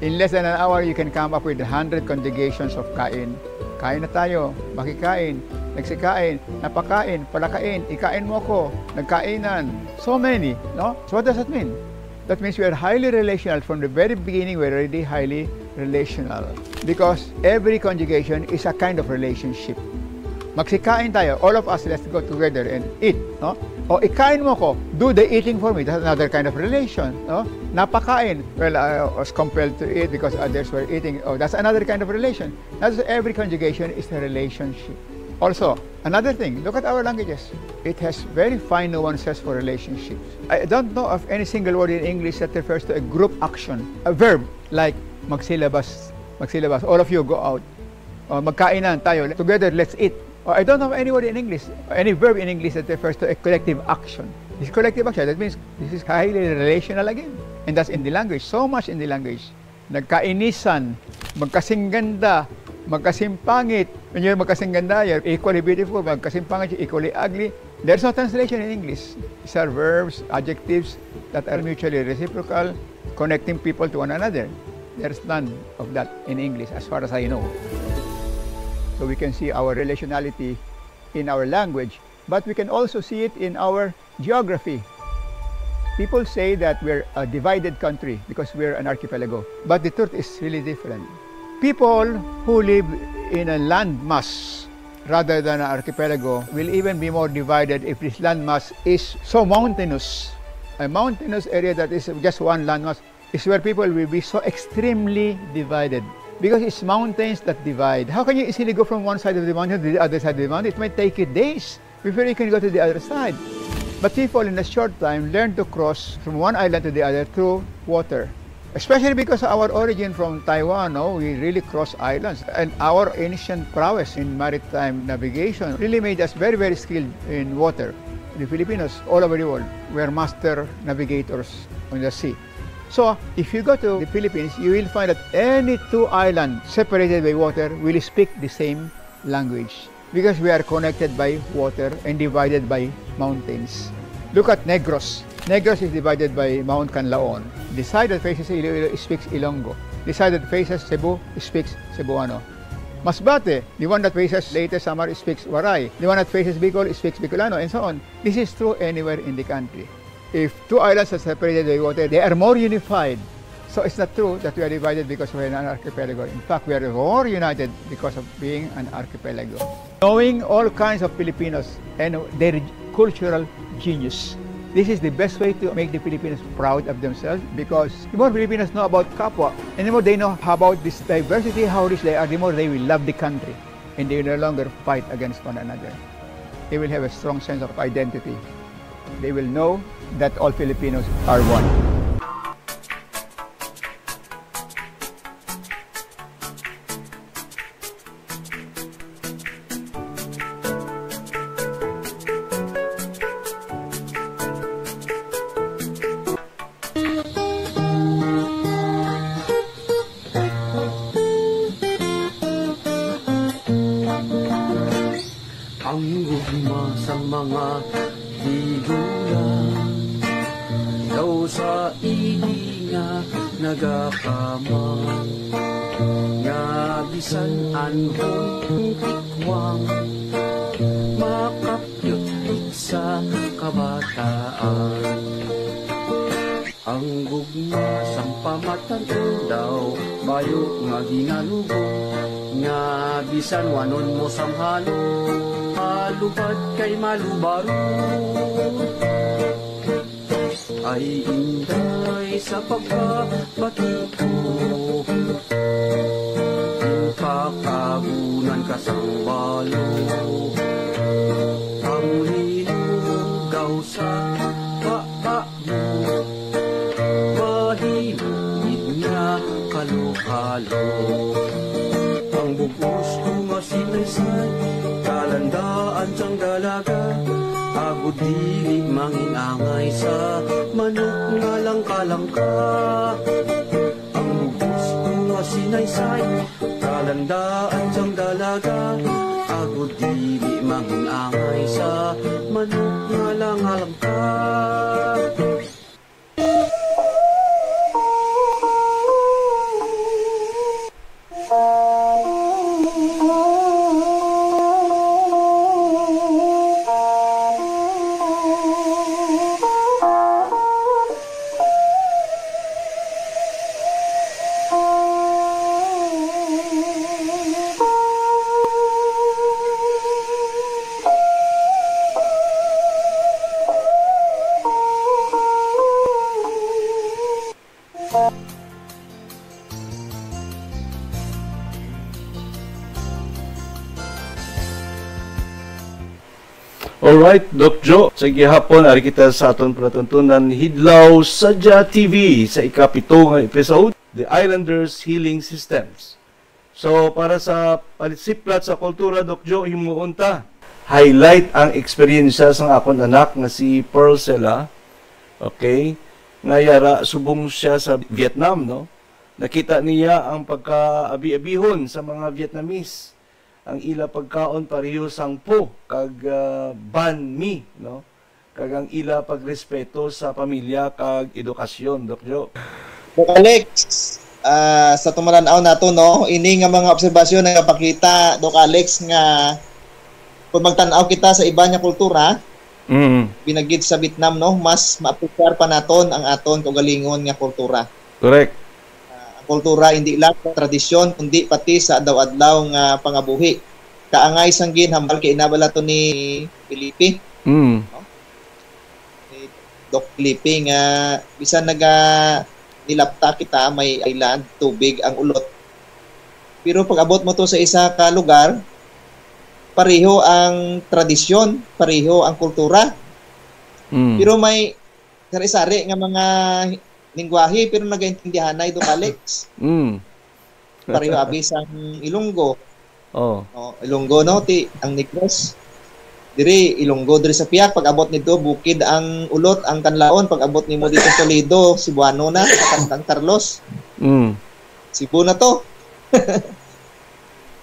In less than an hour, you can come up with a hundred conjugations of kain. Kain na tayo, makikain, nagsikain, napakain, palakain, ikain mo ko, nagkainan. So many, no? So what does that mean? That means we are highly relational. From the very beginning, we're already highly relational. Because every conjugation is a kind of relationship. Magsikain tayo, all of us, let's go together and eat, no? O ikain mo ko, do the eating for me. That's another kind of relation, no? Napakain, well, I was compelled to eat because others were eating. Oh, that's another kind of relation. That's every conjugation is a relationship. Also, another thing, look at our languages. It has very fine nuances for relationships. I don't know of any single word in English that refers to a group action, a verb like magsilabas, magsilabas, all of you go out. O magkainan tayo, together, let's eat. O I don't know any word in English, any verb in English that refers to a collective action. This collective action, that means this is highly relational again. And that's in the language, so much in the language. Nagkainisan, magkasingganda, magkasimpangit. When you're magkasingganda, you're equally beautiful. Magkasimpangit, you're equally ugly. There's no translation in English. These are verbs, adjectives that are mutually reciprocal, connecting people to one another. There's none of that in English, as far as I know. So we can see our relationality in our language, but we can also see it in our geography. People say that we're a divided country because we're an archipelago, but the truth is really different. People who live in a landmass rather than an archipelago will even be more divided if this landmass is so mountainous. A mountainous area that is just one landmass is where people will be so extremely divided. Because it's mountains that divide. How can you easily go from one side of the mountain to the other side of the mountain? It might take you days before you can go to the other side. But people in a short time learn to cross from one island to the other through water. Especially because of our origin from Taiwan, no, we really cross islands. And our ancient prowess in maritime navigation really made us very, very skilled in water. The Filipinos, all over the world, were master navigators on the sea. So, if you go to the Philippines, you will find that any two islands separated by water will speak the same language because we are connected by water and divided by mountains. Look at Negros. Negros is divided by Mount Kanlaon. The side that faces Iloilo speaks Ilonggo. The side that faces Cebu speaks Cebuano. Masbate, the one that faces Leyte, Samar, speaks Waray. The one that faces Bicol speaks Bicolano, and so on. This is true anywhere in the country. If two islands are separated by water, they are more unified. So it's not true that we are divided because we are an archipelago. In fact, we are more united because of being an archipelago. Knowing all kinds of Filipinos and their cultural genius. This is the best way to make the Filipinos proud of themselves, because the more Filipinos know about kapwa, and the more they know about this diversity, how rich they are, the more they will love the country, and they will no longer fight against one another. They will have a strong sense of identity. They will know that all Filipinos are one. Ang gugma sang mga higula daw sa ini nga nagakamang, nga bisan anhon tikwang, makapyot gid sa kabataan. Ang gugma sang pamatan-on daw, bayo nga ginalugo, nga bisan wanon mo sang halo, halubad kay malubaro. Ay inday sa pagkabati ko, ginpakabunan ka sang balo. Ang linog daw sa paa mo, mahimo gid nga kalokalo. Ang bug-os ko nga sinaysay, kalandaan sang dalaga, agod dili mangin-angay sa manok nga langka-langka. Ang bug-os ko nga sinaysay, kalandaan sang dalaga, agod dili mangin-angay sa manok nga langka-langka. Alright, Doc Joe, sa gihapon, ari kita sa aton palatuntunan, Hidlaw Sadya T V, sa ikapito nga episode, The Islanders Healing Systems. So, para sa palisiplat sa kultura, Doc Joe, himuon ta. Highlight ang eksperyensya sang akon anak nga si Pearl Sela. Okay? Nga yara subong siya sa Vietnam, no? Nakita niya ang pagkaabi-abihon sa mga Vietnamese. Ang ila pagkaon pareho sang pho kag, ah, banh mi, no? Kag ang ila pagrespeto sa pamilya kag edukasyon, Doc Joe. Doc Alex, ah, sa tumalan-aw nato, no, ini nga mga obserbasyon nagapakita, Doc Alex, nga kung magtan-aw kita sa iban nga kultura, Mm. binagid sa Vietnam, no, mas maapresyar pa naton ang aton kaugalingon nga kultura. Correct. Ah, ang kultura hindi lang sa tradisyon, kundi pati sa adlaw-adlaw nga pangabuhi. Kaangay sang ginhambal kay inabala to ni Felipe. Mm. No? Ni Doc Felipe nga bisan naga nilapta kita, may island, tubig ang ulot. Pero pag abot mo to sa isa ka lugar, pareho ang tradisyon, pareho ang kultura. Mm. Pero may sari-sari nga mga lingwahe, pero nagaintindihanay, Doc Alex. Mm. Pareho abi sang Ilonggo. Oh. Oh, Ilonggo, no, ti ang Negros. Diri, Ilonggo diri sa Piak, pag-abot nito, bukid ang Ulot, ang Kanlaon, pag-abot nimo dito sa Toledo, Cebuano na, ang, ang Carlos. Mm. Cebu na to.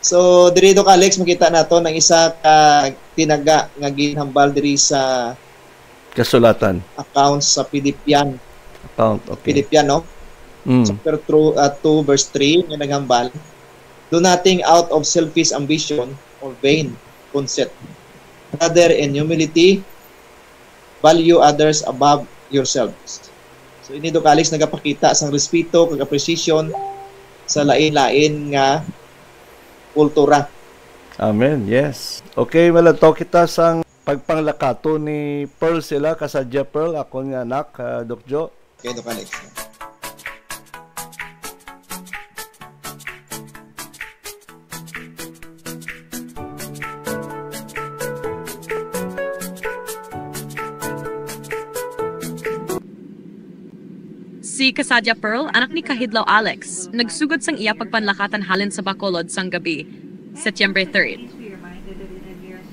So, diri, Doc Alex, makita nato ang isa ka tinaga nga ginhambal diri sa Kasulatan. Accounts sa Pidipian. Account, okay. Pidipian, no? Mm. Chapter two, uh, two, verse three, nga naghambal, "Do nothing out of selfish ambition or vain conceit. Rather, in humility, value others above yourselves." So, ini, Doc Alex, nagapakita sang respeto kag appreciation sa lain-lain nga kultura. Amen. Yes. Okay, malantaw kita sang pagpanglakaton ni Pearl sila, Kasadya Pearl, akon nga anak, ah, Doc Joe. Okay, Doc Alex. Si Kasadya Pearl, anak ni Kahidlaw Alex, nagsugod sang iya pagpanlakatan halin sa Bacolod sang gabi, Setyembre third.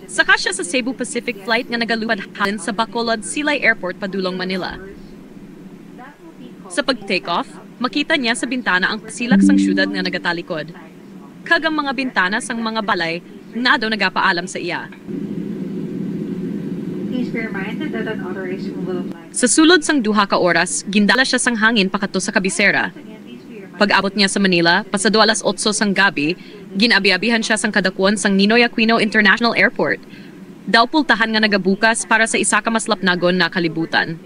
Saka siya sa Cebu Pacific flight nga nagalupad halin sa Bacolod Silay Airport padulong Manila. Sa pag-take off, makita niya sa bintana ang silak sang syudad nga nagatalikod, kag ang mga bintana sang mga balay nga daw nagapaalam sa iya. Please be reminded that unauthorized removal of lights. Sa sulod sang duha ka oras, gindala siya sang hangin pakadto sa kabisera. Pag-abot niya sa Manila, pasado alas otso sang gabi, ginabi-abihan siya sang kadakuan sang Ninoy Aquino International Airport. Daw pultahan nga nagabukas para sa isa ka mas lapnagon nga kalibutan.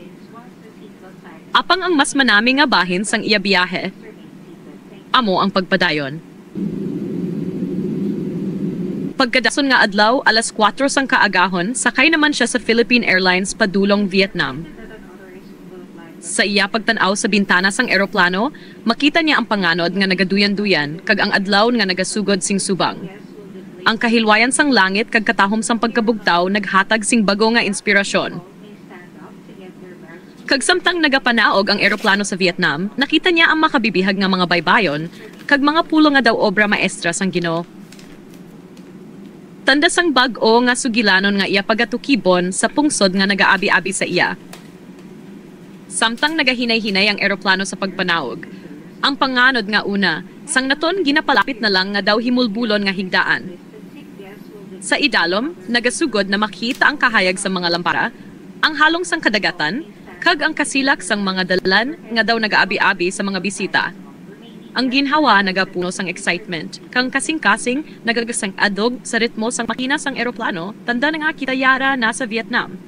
Apang ang mas manami nga bahin sang iya biyahe amo ang pagpadayon. Pagkadason nga adlaw, alas kuwatro sang kaagahon, sakay naman siya sa Philippine Airlines padulong Vietnam. Sa iya pagtan-aw sa bintana sang eroplano, makita niya ang panganod nga nagaduyan-duyan kag ang adlaw nga nagasugod sing subang. Ang kahilwayan sang langit kag katahom sang pagkabugtaw naghatag sing bag-o nga inspirasyon. Kag samtang nagapanaog ang eroplano sa Vietnam, nakita niya ang makabibihag nga mga baybayon kag mga pulong nga daw obra maestra sang Ginoo. Tanda sang bag-o nga sugilanon nga iya pagatukibon sa pungsod nga nagaabi-abi sa iya. Samtang nagahinay-hinay ang eroplano sa pagpanaog, ang panganod nga una, sang naton ginapalapit na lang nga daw himulbulon nga higdaan. Sa idalom, nagasugod na makita ang kahayag sa mga lampara, ang halong sang kadagatan, kag ang kasilak sang mga dalan nga daw nagaabi-abi sa mga bisita. Ang ginhawa nagapuno sang excitement, kang kasing-kasing nagagasang adog sa ritmo sang makina sang eroplano, tanda na nga kita yara na sa Vietnam.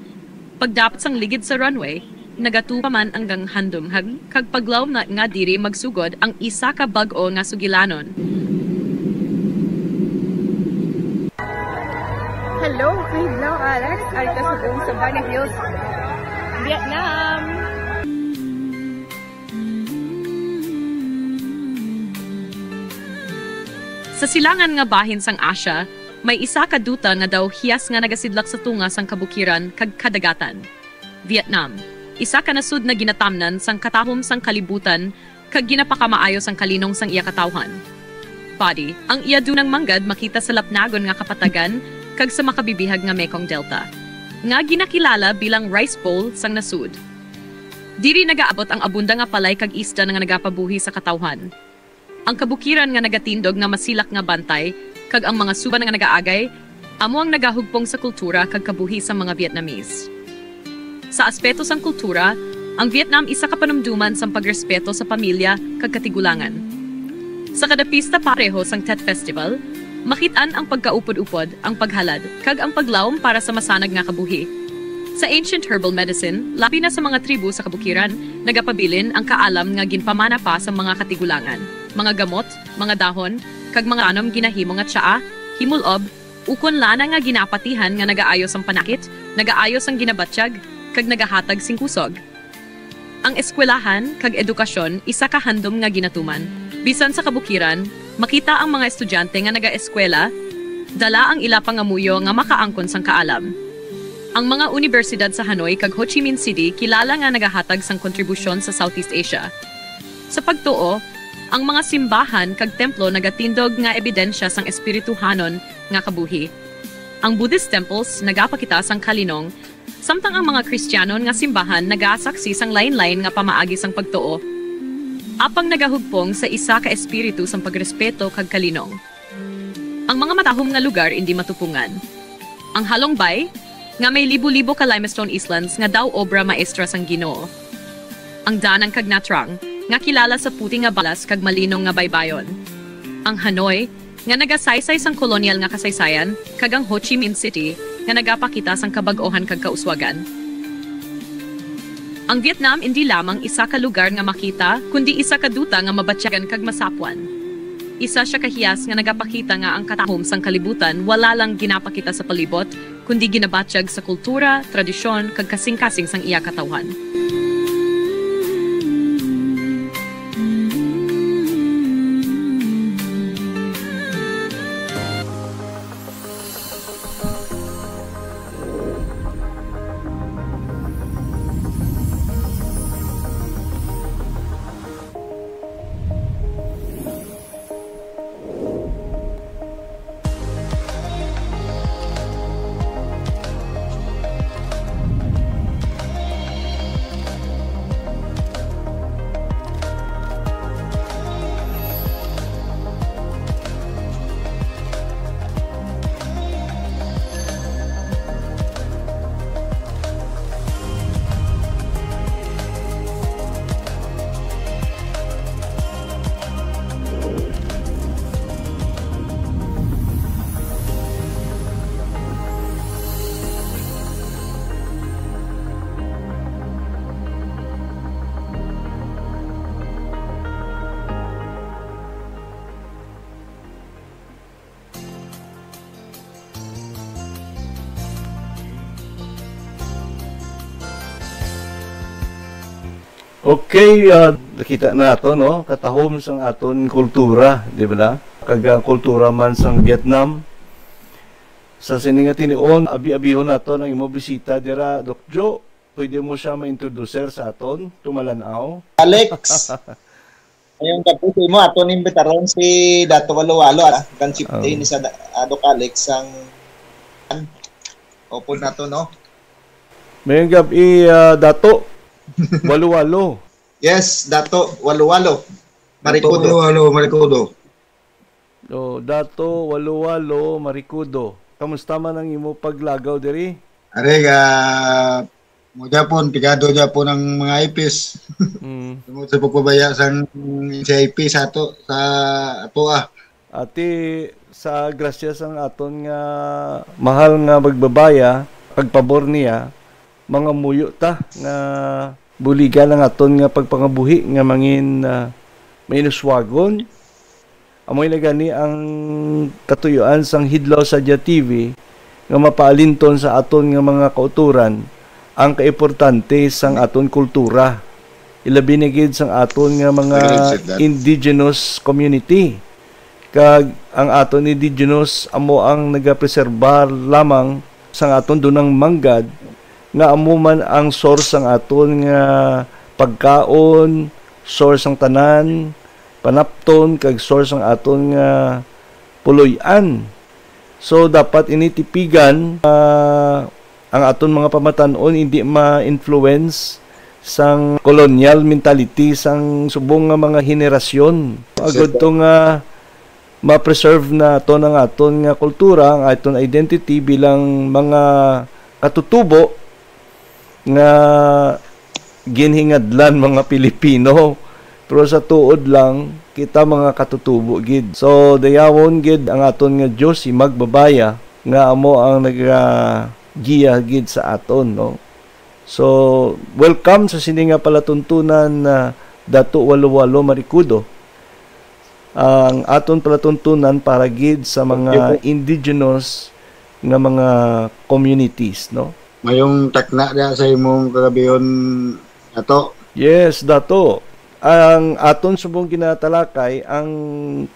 Pagdapat sang ligid sa runway, nagatupa man ang ganghandumhag kag paglawom na nga diri magsugod ang isa ka bag-o nga sugilanon. Hello, Kahidlaw Alex. Ari ka subong sa Bani Hills, Vietnam. Sa silangan nga bahin sang Asia, may isa ka duta nga daw hiyas nga nagasidlak sa tunga sang kabukiran kag kadagatan. Vietnam, isa ka nasud na ginatamnan sang katahom sang kalibutan kag ginapakamaayo sang kalinong sang iya katawhan. Body, ang iya dunang manggad makita sa lapnagon nga kapatagan kag sa makabibihag nga Mekong Delta, nga ginakilala bilang Rice Bowl sang nasud. Diri nagaabot ang abunda nga palay kag isda nga nagapabuhi sa katawhan. Ang kabukiran nga nagatindog nga masilak nga bantay, kag ang mga suban nga nagaagay, amo ang nagahugpong sa kultura kag kabuhi sang mga Vietnamese. Sa aspeto sang kultura, ang Vietnam isa ka panumduman sang pagrespeto sa pamilya kag katigulangan. Sa kada pista pareho sang Tet Festival, makit-an ang pagkaupod-upod, ang paghalad, kag ang paglawom para sa masanag nga kabuhi. Sa ancient herbal medicine, labi na sa mga tribo sa kabukiran, nagapabilin ang kaalam nga ginpamana pa sa mga katigulangan. Mga gamot, mga dahon, kag mga tanom ginahimo nga tsaa, himulob, ukon lana nga ginapatihan nga nagaayo sang panakit, nagaayo sang ginabatyag, kag nagahatag sing kusog. Ang eskwelahan kag edukasyon isa ka handom nga ginatuman. Bisan sa kabukiran, makita ang mga estudyante nga nagaeskwela, dala ang ila pangamuyo nga makaangkon sang kaalam. Ang mga unibersidad sa Hanoi kag Ho Chi Minh City kilala nga nagahatag sang kontribusyon sa Southeast Asia. Sa pagtuo, ang mga simbahan kag templo nagatindog nga ebidensya sang espirituhanon nga kabuhi. Ang Buddhist temples nagapakita sang kalinong, samtang ang mga Kristiyanon nga simbahan nagasaksi sang lain-lain nga pamaagi sang pagtuo, apang nagahugpong sa isa ka espiritu sang pagrespeto kag kalinong. Ang mga matahom nga lugar indi matupungan. Ang Halong Bay, nga may libo-libo ka limestone islands nga daw obra maestra sang Ginoo. Ang Danang kag Nha Trang, nga kilala sa puti nga balas kag malinong nga baybayon. Ang Hanoi, nga nagasaysay sang kolonyal nga kasaysayan, kag ang Ho Chi Minh City, nga nagapakita sang kabag-ohan kag kauswagan. Ang Vietnam indi lamang isa ka lugar nga makita, kundi isa ka duta nga mabatyagan kag masapwan. Isa sia ka hiyas nga nagapakita nga ang katahom sang kalibutan wala lang ginapakita sa palibot, kundi ginabatyag sa kultura, tradisyon, kag kasing-kasing sang iya katawhan. Okay, ah, nakita nato, no? Katahom sang aton kultura, di ba na? Kag ang kultura man sang Vietnam. Sa sini nga tinion, abi-abihon nato ang imo bisita dira, Doc Jo. Pwede mo siya ma-introducer sa aton, tumalan-aw? Alex. Ngayong gabi mo, ato ning imbitaron si Dato Walo Walo, ah, kan chieftain Oh. ni sa Da-, ah, Doc Alex ang upod nato, no? Mayong gabi, ah, Dato Walo Walo. Yes, Dato Walo Walo. Marikudo. Dato Walo Walo, Marikudo. Oh, Dato Walo Walo Marikudo. Kamusta man ang imo paglagaw diri? Are, ah, mo Japon, pigado Japon ang mga ipis. Mm. Tungod sa pagpabaya sang N C I P sa ato, sa ato, ah. Ati, sa grasya sang aton nga mahal nga magbabaya, pagpabor niya, mangamuyo ta nga buligan ang aton nga pagpangabuhi nga mangin, ah, mainuswagon. Amoy na gani ang katuyuan sang Hidlaw Sadya T V nga mapaalinton sa aton nga mga kautoran ang kaimportante sang aton kultura, ilabi na gid sang aton nga mga Very said that. indigenous community. Kag ang aton indigenous amo ang nagapreserbar lamang sang aton dunang manggad, nga amo man ang source sang aton nga pagkaon, source sang tanan, panapton, kag source sang aton nga puloy-an. So, dapat ini tipigan, ah, ang aton mga pamatan-on hindi ma-influence sang colonial mentality sang subong nga mga henerasyon. Agud to nga ma-preserve naton ang aton nga kultura, ang aton identity bilang mga katutubo nga ginhingadlan mga Pilipino. Pero sa tuod lang, kita mga katutubo gid. So, dayawon gid ang aton nga Dios, si Magbabaya, nga amo ang nagagiya gid sa aton, no? So, welcome sa sini nga palatuntunan, ah, Dato Walo Walo Marikudo. Ang aton palatuntunan para gid sa mga Thank you po. indigenous nga mga communities, no? Mayong takna diha sa imong kagabihon, Dato. Yes, Dato. Ang aton subong ginatalakay ang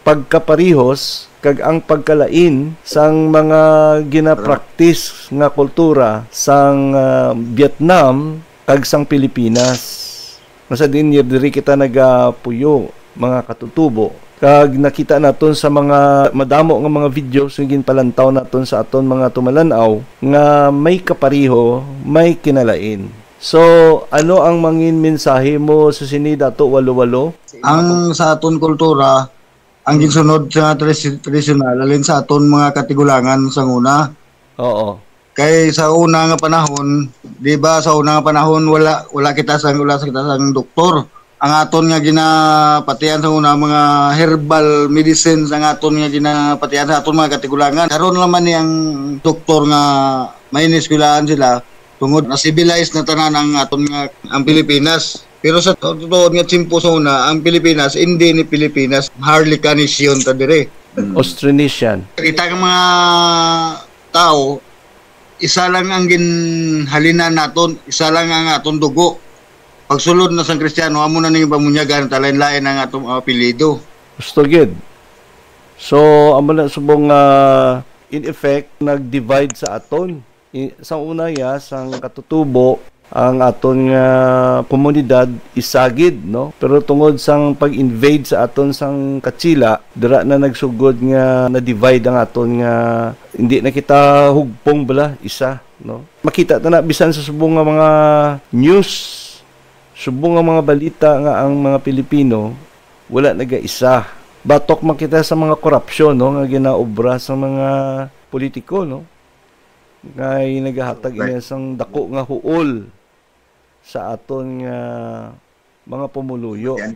pagkaparihos kag ang pagkalain sang mga gina-practice nga kultura sang, ah, Vietnam kag sang Pilipinas. Nga sa diin niya diri kita nagapuyo, mga katutubo. Kag nakita naton sa mga madamo nga mga videos nga ginpalantaw naton sa aton mga tumalan-aw nga may kapareho, may kinalain. So, ano ang mangin mensahe mo sa sini, Dato Walo Walo? Ang sa aton kultura, ang ginsunod sa tradi-, tradisyonal, alin sa aton mga katigulangan sa una. Oo. Kay sa una nga panahon, di ba, sa una nga panahon, wala, wala kita sang, wala sa kita sang doktor. Ang aton nga ginapatian sa una, mga herbal medicines ang aton nga ginapatian sa aton mga katigulangan. Karon naman ni ang doktor nga may ineskwelahan sila, tungod na civilized na tanan ang aton nga, ang Pilipinas. Pero sa totoo nga tiyempo sa una, ang Pilipinas, hindi ni Pilipinas, Harlica nation ta dire. Mm. Austronesian. Kita ang mga tao, isa lang ang ginhalinan naton, isa lang ang aton dugo. Pagsulod na sang Kristiyano, amo na ning pamunyagan, talain-lain ang atong apelyido. Gusto gid. So, amo na subong nga, in effect, nag-divide sa aton. I-, sa una, ya, sang katutubo, ang aton nga komunidad isa gid, no? Pero tungod sang pag-invade sa aton sang Katsila, dira na nagsugod nga na-divide ang aton nga, hindi na kita hugpong bala, isa, no? Makita ta na bisan sa subong nga mga news, subong nga mga balita nga ang mga Pilipino wala nagaisa. Batok man kita sa mga korupsyon, no, nga ginaobra sa mga politiko, no? Nga nagahatag Correct. Ini sang dako nga huol sa aton nga mga pumuluyo. Yan.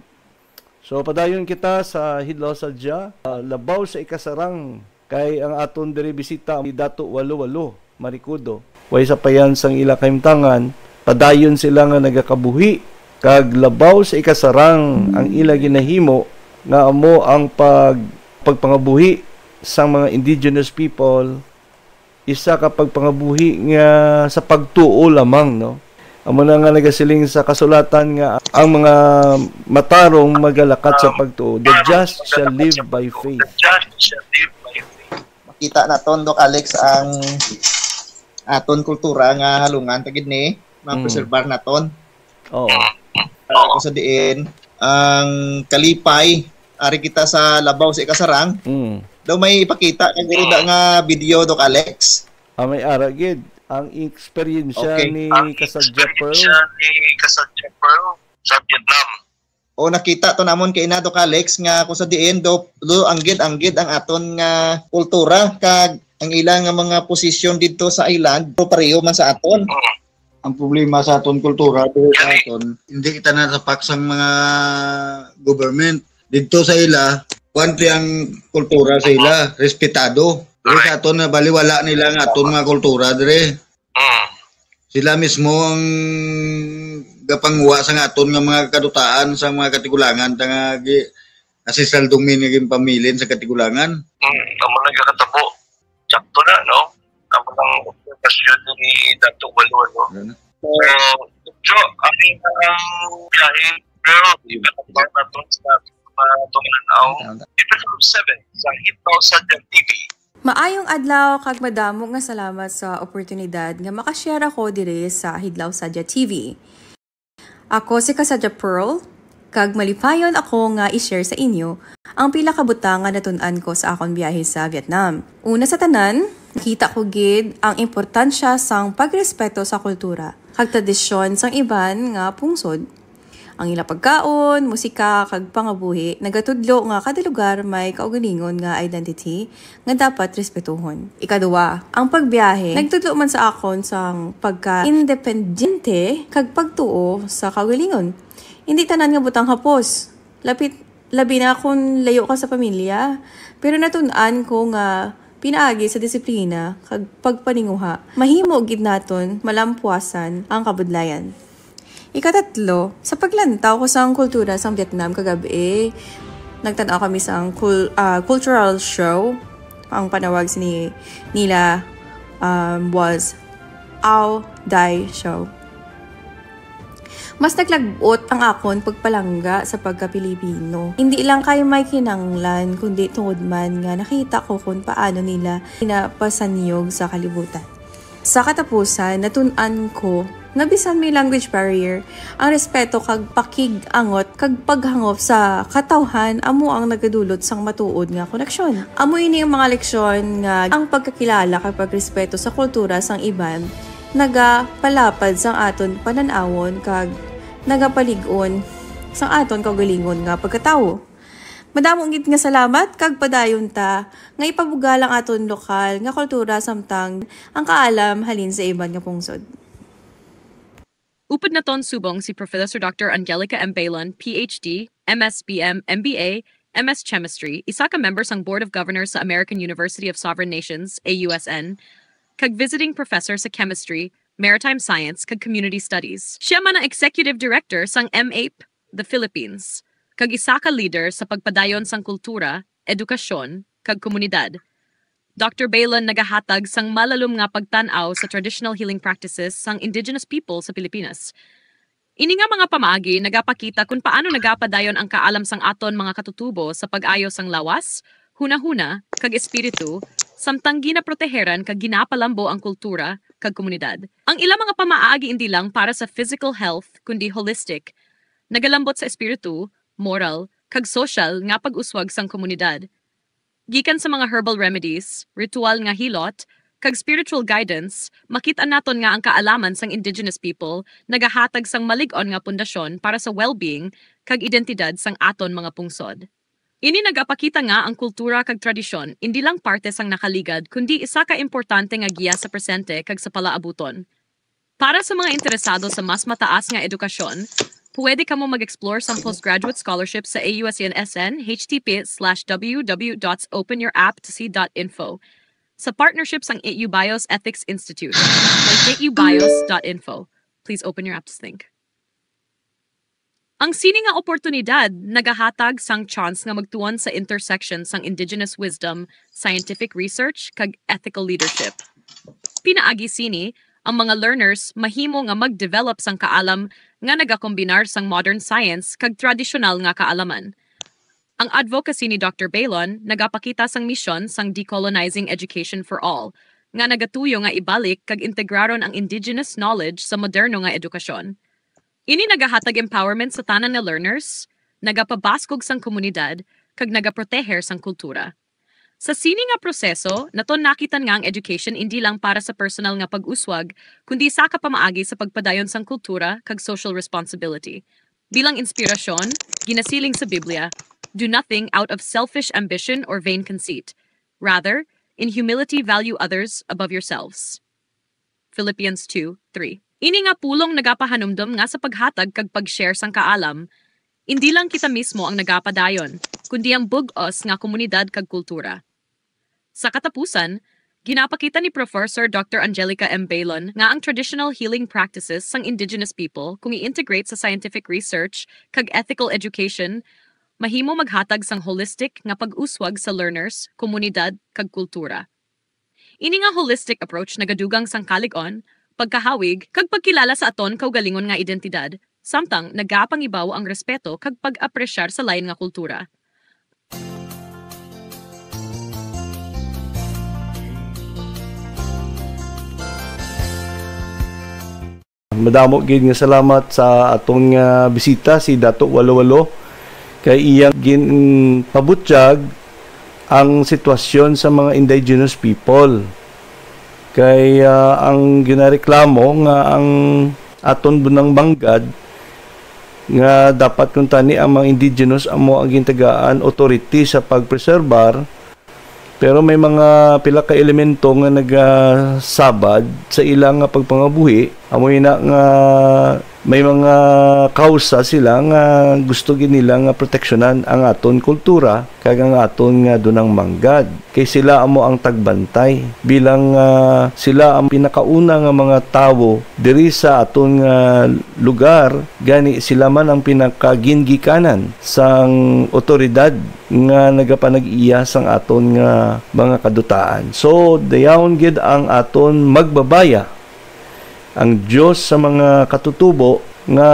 So, padayon kita sa Hidlaw Sadya, ah, labaw sa ikasarang, kay ang aton diri bisita ni Dato Walo Walo Maricudo. Way sapayan sang ila kahimtangan, padayon sila nga nagakabuhi, kag labaw sa ikasarang ang ila ginahimo nga amo ang pag-, pagpangabuhi sang mga indigenous people, isa ka pagpangabuhi nga sa pagtuo lamang, no? Amo na nga nagasiling sa kasulatan nga ang mga matarong magalakat sa pagtuo. The just shall live by faith. Makita naton, Doc Alex, ang aton kultura nga halungan ta gid ni, mapreserbar naton. Oo. Ah, kung sa diin, ang kalipay, ari kita sa labaw sa ikasarang. Mm. Daw may ipakita kag guro da nga video, Doc Alex. Ah, may ara gid ang eksperyensya Okay. ni Ang Kasadya Pearl. Eksperyensya ni Kasadya Pearl sa Vietnam. O, nakita to namon kay na, Doc Alex, nga kung sa diin do, do anggid-anggid ang aton nga kultura kag ang ila nga mga posisyon didto sa island, pero pareho man sa aton. Mm. Ang problema sa aton kultura, pero sa aton, hindi kita natapak sang mga government. Didto sa ila, kuwan ti ang kultura sa ila, respetado. Pero sa aton, nabaliwala nila ang aton mga kultura dire. Mm. Sila mismo ang gapanguha sa nga aton nga mga kadutaan sa mga katigulangan ta nga gi-, ancestral domain nga ginpamilin sa katigulangan. Mm. Amo lang gakatabo. Sakto na, no? Amo lang obserbasyon ni Dato Walo, no? Ano? So, so, ang, ang biyahe, pero iba na ba nato sa mga tumalan-aw? Episode seven sa Hidlaw Sadya T V. Maayong adlaw kag madamo nga salamat sa oportunidad nga makashare ako diri sa Hidlaw Sadya T V. Ako si Kasadya Pearl, kag malipayon ako nga i-share sa inyo ang pila ka butang nga natun-an ko sa akon biyahe sa Vietnam. Una sa tanan, nakita ko gid ang importansya sang pagrespeto sa kultura kag tradisyon sang iban nga pungsod. Ang ila pagkaon, musika, kag pangabuhi nagatudlo nga kada lugar may kaugalingon nga identity nga dapat respetuhon. Ikaduha, ang pagbiyahe nagtudlo man sa akon sang pagka-independyente kag pagtuo sa kaugalingon. Hindi tanan nga butang hapos. Lapit, labi na kon layo ka sa pamilya. Pero natun-an ko nga pinaagi sa disiplina kag pagpaninguha, mahimo gid naton malampuasan ang kabudlayan. Ikatatlo, sa paglantaw ko sang kultura sang Vietnam kagab-i, nagtan-aw kami sang cul-, ah, cultural show. Ang panawag sini nila, um, was Ao Dai Show. Mas naglabot ang akon pagpalangga sa pagka-Pilipino. Hindi lang kay may kinanglan, kundi tungod man nga nakita ko kung paano nila pinapasanyog sa kalibutan. Sa katapusan, natun-an ko nga bisan may language barrier, ang respeto kag pakig-angot kag paghangop sa katawhan amo ang nagadulot sang matuod nga koneksyon. Amo ini ang mga leksyon nga ang pagkakilala kag pagrespeto sa kultura sang iban nagapalapad sang aton panan-awon kag nagapalig-on sang aton kaugalingon nga pagkatawo. Madamo gid nga salamat kag padayon ta nga ipabugal ang aton lokal nga kultura samtang ang kaalam halin sa iban nga pungsod. Upod naton subong si Professor Doctor Angelica M. Bailon, P H D, M S B M, M B A, M S Chemistry, isa ka member sang Board of Governors sa American University of Sovereign Nations, A U S N, kag visiting professor sa Chemistry, Maritime Science, kag Community Studies. Siya man ang Executive Director sang M A P the Philippines, kag isa ka leader sa pagpadayon sang kultura, edukasyon, kag komunidad. Doctor Bailon nagahatag sang malalom nga pagtan-aw sa traditional healing practices sang indigenous people sa Pilipinas. Ini nga mga pamaagi nagapakita kon paano nagapadayon ang kaalam sang aton mga katutubo sa pag-ayo sang lawas, hunahuna, kag espiritu, samtang ginaproteheran kag ginapalambo ang kultura kag komunidad. Ang ila mga pamaagi indi lang para sa physical health kundi holistic, nagalambot sa espiritu, moral, kag sosyal nga pag-uswag sang komunidad. Gikan sa mga herbal remedies, ritual nga hilot, kag spiritual guidance, makit-an naton nga ang kaalaman sang indigenous people nagahatag sang malig-on nga pundasyon para sa well-being kag identidad sang aton mga pungsod. Ini nagapakita nga ang kultura kag tradisyon indi lang parte sang nakaligad kundi isa ka importante nga giya sa presente kag sa palaabuton. Para sa mga interesado sa mas mataas nga edukasyon, pwede kamo mag-explore sang postgraduate scholarship sa A U S N S N, H T P slash W W W dot open your app to see dot info. Sa partnership sang A U Bios Ethics Institute, like A U Bios dot info. Please open your app to think. Ang sini nga oportunidad nagahatag sang chance nga magtuon sa intersection sang indigenous wisdom, scientific research, kag ethical leadership. Pinaagi sini, ang mga learners mahimo nga mag-develop sang kaalam nga nagakombinar sang modern science kag tradisyonal nga kaalaman. Ang advocacy ni Doctor Bailon nagapakita sang misyon sang Decolonizing Education for All, nga nagatuyo nga ibalik kag integraron ang indigenous knowledge sa moderno nga edukasyon. Ini nagahatag empowerment sa tanan nga learners, nagapabaskog sang komunidad, kag nagaproteher sang kultura. Sa sini nga proseso, naton nakitan nga ang education indi lang para sa personal nga pag-uswag, kundi sa ka pamaagi sa pagpadayon sang kultura kag social responsibility. Bilang inspirasyon, ginasiling sa Biblia, "Do nothing out of selfish ambition or vain conceit. Rather, in humility value others above yourselves." Philippians two three. Ini nga pulong nagapahanumdom nga sa paghatag kag pag-share sang kaalam, indi lang kita mismo ang nagapadayon, kundi ang bug-os nga komunidad kag kultura. Sa katapusan, ginapakita ni Professor Doctor Angelica M. Bailon nga ang traditional healing practices sang indigenous people kung i-integrate sa scientific research kag ethical education, mahimo maghatag sang holistic nga pag-uswag sa learners, komunidad, kag kultura. Ini nga holistic approach nagadugang sang kalig-on, pagkahawig, kag pagkilala sa aton kaugalingon nga identidad, samtang nagapangibaw ang respeto kag pag-apresyar sa lain nga kultura. Madamo gid nga salamat sa aton nga bisita, si Dato Walo Walo, kay iyang ginpabutyag ang sitwasyon sa mga indigenous people. Kay ah, ang ginareklamo nga ang aton bunang manggad nga dapat kuntani ang mga indigenous amo ang gintagaan authority sa pagpreserbar, pero may mga pila ka elemento nga nagasabad sa ila nga pagpangabuhi. Amo ina nga may mga kausa sila nga gusto gid nila nga proteksyonan ang aton kultura kag ang aton nga dunang manggad, kay sila amo ang tagbantay, bilang ah, sila ang pinakauna nga mga tawo diri sa aton nga lugar, gani sila man ang pinakaginggikanan sang otoridad nga nagapanag-iya sang aton nga mga kadutaan. So, dayawon gid ang aton magbabaya, ang Dios sa mga katutubo, nga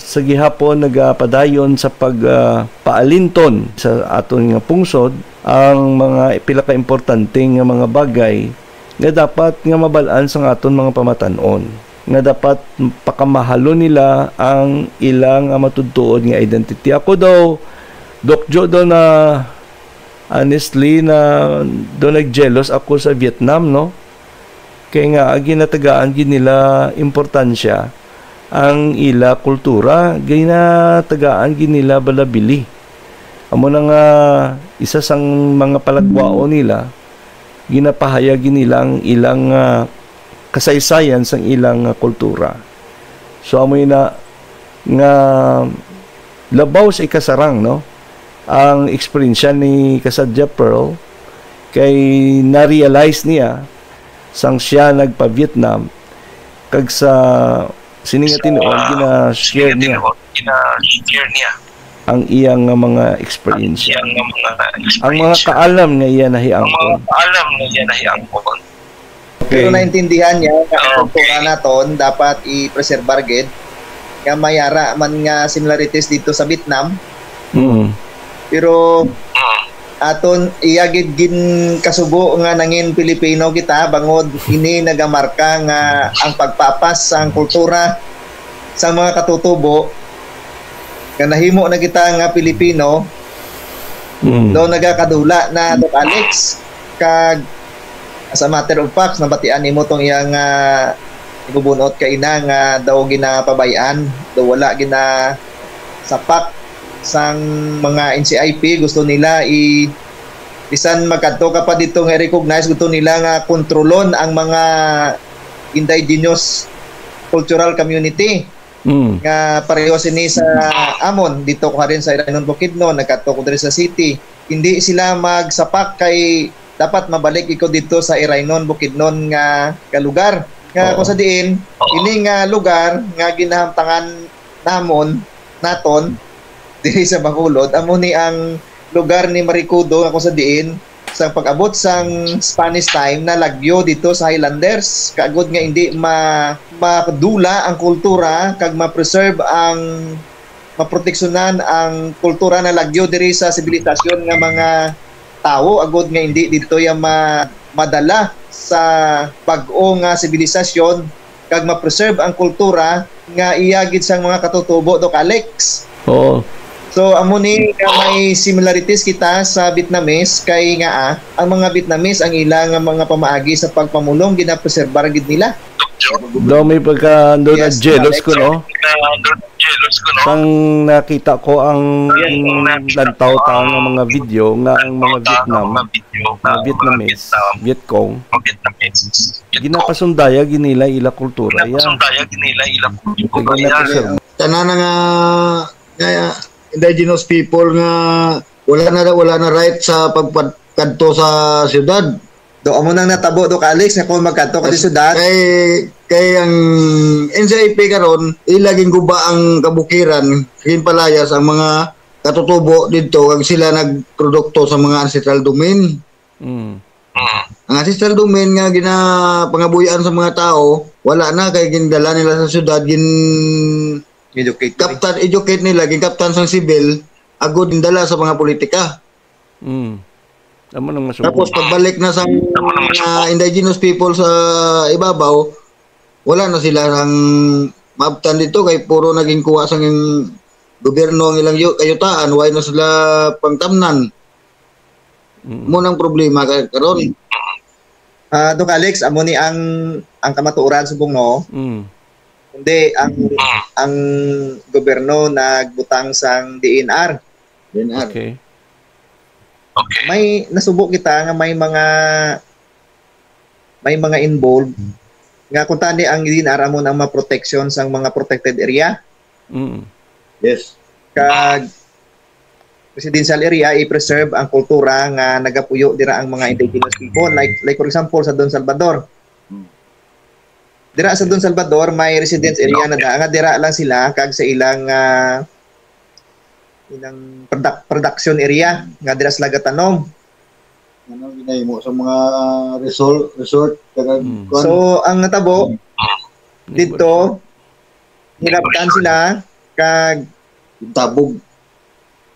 sa gihapon nagapadayon sa pag, ah, paalinton sa aton nga pungsod ang mga pila ka importante nga mga bagay nga dapat nga mabal-an sang aton mga pamatan-on, nga dapat pakamahalon nila ang ila nga matudtuod nga identity. Ako daw, Doc Joe, daw na, honestly, na daw nag-jealous ako sa Vietnam, no? Kay nga, ginatagaan gid nila importansya ang ila kultura, ginatagaan gid nila balabili. Amo na nga isa sang mga palagwaon nila, ginapahayag gid nila ang ilang, ah, kasaysayan sang ilang, ah, kultura. So, amo na nga labaw sa ikasarang, no? Ang eksperyensya ni Kasadya Pearl kay na-realize niya sang siya nagpa-Vietnam kag sa sini nga tinuod gina-share niya ang iyang nga mga eksperyensya. Ang mga kaalam nga iya nahiangkon. Pero Okay. naintindihan niya nga ang Ah, kultura okay. naton dapat i-preserbar gid. Nga may ara man nga similarities dito sa Vietnam. Mm. Pero aton iya gid ginkasubo nga nangin Pilipino kita bangod ini nagamarka nga ang pagpapas sang kultura sa mga katutubo nga nahimo na kita nga Pilipino Mm. daw nagakadula na, Doc Alex, kag as a matter of fact, nabatian nimo tong iyang, ah, ibubunot ka ina nga daw ginapabay-an, daw wala ginasapak sang mga N C I P, gusto nila i-, bisan magkadto ka pa dito nga i-recognize, gusto nila nga kontrolon ang mga indigenous cultural community Mm. nga pareho sini sa amon dito ko rin sa Iranon, Bukidnon, nagkadto ko diri sa city. Hindi sila magsapak kay dapat mabalik ikaw dito sa Iranon, Bukidnon nga, nga lugar. Nga Oo. kung sa diin, Oo. ini nga lugar nga ginahamtangan namon, naton, diri sa Bacolod, amo ni ang lugar ni Maricudo nga kung sa diin, sa pag-abot sang Spanish time, nalagyo dito sa Highlanders, kaagod nga hindi ma-, madula ang kultura kag ma-preserve ang maproteksyonan ang kultura na lagyo diri sa sibilisasyon nga mga tawo, agod nga hindi dito ya ma-, madala sa bag-o nga sibilisasyon kag ma-preserve ang kultura nga iya gid sang mga katutubo, Doc Alex. Oo. So, amo ni nga may similarities kita sa Vietnamese kay nga, ah, ang mga Vietnamese ang ila nga mga pamaagi sa pagpamulong ginapreserbar gid nila. Daw may pagka, daw Yes, na-jealous correct. ko, no? Sang nakita ko ang Yes. lantaw ta nga mga video nga ang mga Vietnam, mga Vietnamese, Vietcong, ginapasundaya gid nila ila kultura, ya. Ginapasundaya gid nila ila kultura, ya. Tanan nga, nga indigenous people nga wala na, wala na right sa pagpad-, kadto sa syudad. Do, amo nang natabo, Doc Alex, nga kung magkadto ka sa As-, syudad. Kay, kay ang N C I P karon, ila ginguba ang kabukiran, ginpalayas ang mga katutubo didto, kag sila nagprodukto sa mga ancestral domain. Mm. Ang ancestral domain nga ginapangabuhian sa mga tao, wala na, kay gindala nila sa syudad, gin- Educate. kaptan, educate nila, ginkaptan sang sibil, agud gindala sa mga politika. Mm. Amo nang masuko. Tapos pagbalik na sang mga indigenous people sa ibabaw, wala na sila ang maabtan dito kay puro naging kuha sang gobyerno ang ilang yu-, kayutaan, wala na sila pangtamnan. Mm. Mo nang problema ka-, karon. Ah, Doc Alex, amo ni ang, ang kamatuoran subong, no? Mm. Hindi, ang, ang gobyerno nagbutang sang D N R. D N R. Okay. Okay. May nasubo kita nga may mga, may mga involved nga kung tani ang D N R amo ang mga protection sang mga protected area. Mm. Yes. Kag residential area, i-preserve ang kultura nga nagapuyo dira ang mga indigenous people. Like, like for example, sa Don Salvador. Mm. Dira sa Don Salvador, may residence area na da, nga dira lang sila, kag sa ilang, ah, ilang produc-, production area, nga dira sila gatanom. Ano ginahimo sa mga resort, resort, kag Mm. kuwan? So, ang natabo, Mm. dito, Hilabtan sila kag tabog.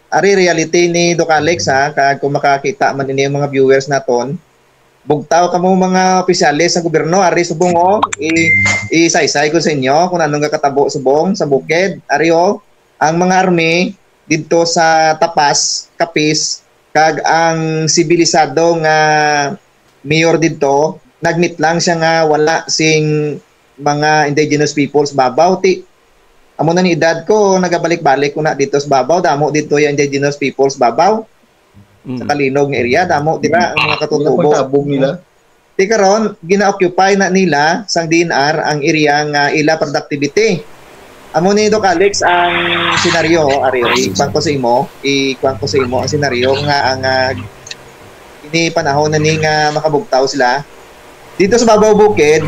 Ari reality ni Doc Alex, ha, kag kung makakita man ini ang mga viewers naton, bugtaw kamo mga opisyales sa gobyerno, ari subong, oh, i-, isaysay ko sa inyo kung anong gakatabo subong sa bukid. Ari, oh, ang mga army didto sa Tapas, Capiz, kag ang sibilisado nga mayor didto, nagmeet lang siya nga wala sing mga indigenous peoples babaw. Ti, amo na ni edad ko, nagabalik-balik ko na dito sa babaw, damo dito yung indigenous peoples babaw. Sa Kalinog nga area, damo dira ang mga katutubo. Ang tabog nila. Ti karon, gina-occupy na nila sang D N R ang area nga ila productivity. Amo ni, Doc Alex, ang senaryo, ari, ikuan ko sa imo, ikuan ko sa imo ang senaryo nga ang, ah, ini panahon na ni nga makabugtaw sila. Dito sa Babaw Bukid,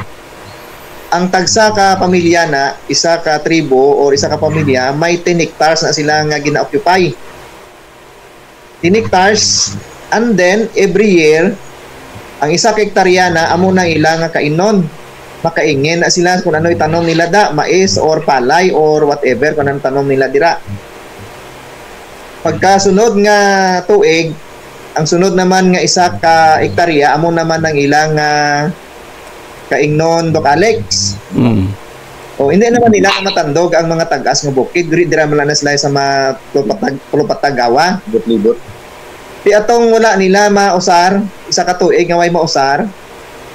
ang tagsa ka pamilya na, isa ka tribo or isa ka pamilya, may ten hectares na sila nga gina-occupy. Ten hectares, and then every year, ang isa ka hektarya na amo na ila nga kainon. Makaingin na sila kung ano itanom nila da, mais or palay or whatever kung anong tanom nila dira. Pagkasunod nga tuig, ang sunod naman nga isa ka hektarya amo naman ang ilang, ah, kaingnon, Doc Alex. Mm. O, hindi naman nila matandog ang mga tagas nga bukid. Diri, dira man lang na sila sa mga Pulupatag, Pulupatag, Gawa. Libot-libot. Ti atong wala nila mausar, isa ka tuig nga way mausar,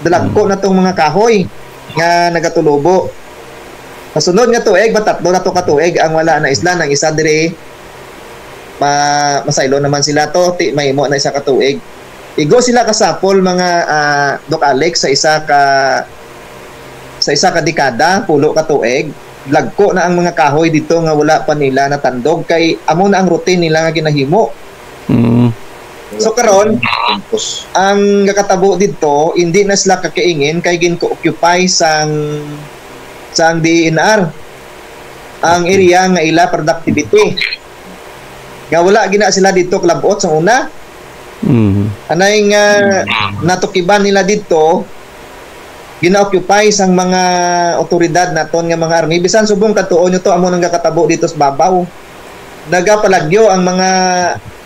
dalagko na tong mga kahoy nga nagatulubo. Sa sunod nga tuig, matatlo na to ka tuig ang wala na isla. Ang isa diri, ma-, masaylo naman sila to, ti mahimo na isa ka tuig. Igo sila kasapol, mga, ah, Doc Alex, sa isa ka, sa isa ka dekada, pulo ka tuig, lagko na ang mga kahoy dito nga wala pa nila natandog, kay amo na ang routine nila nga ginahimo. Mm. So karon, ang gakatabo dito, hindi na sila kakaingin kay gin-occupy sang, sang D N R ang area nga ila productivity. Nga wala gina sila dito kalabot sa una. Mm. Anay nga natukiban nila dito, gina-occupy sang mga otoridad naton nga mga army. Bisan subong katuon nyo to, amo nang gakatabo dito sa babaw. Nagapalagyo ang mga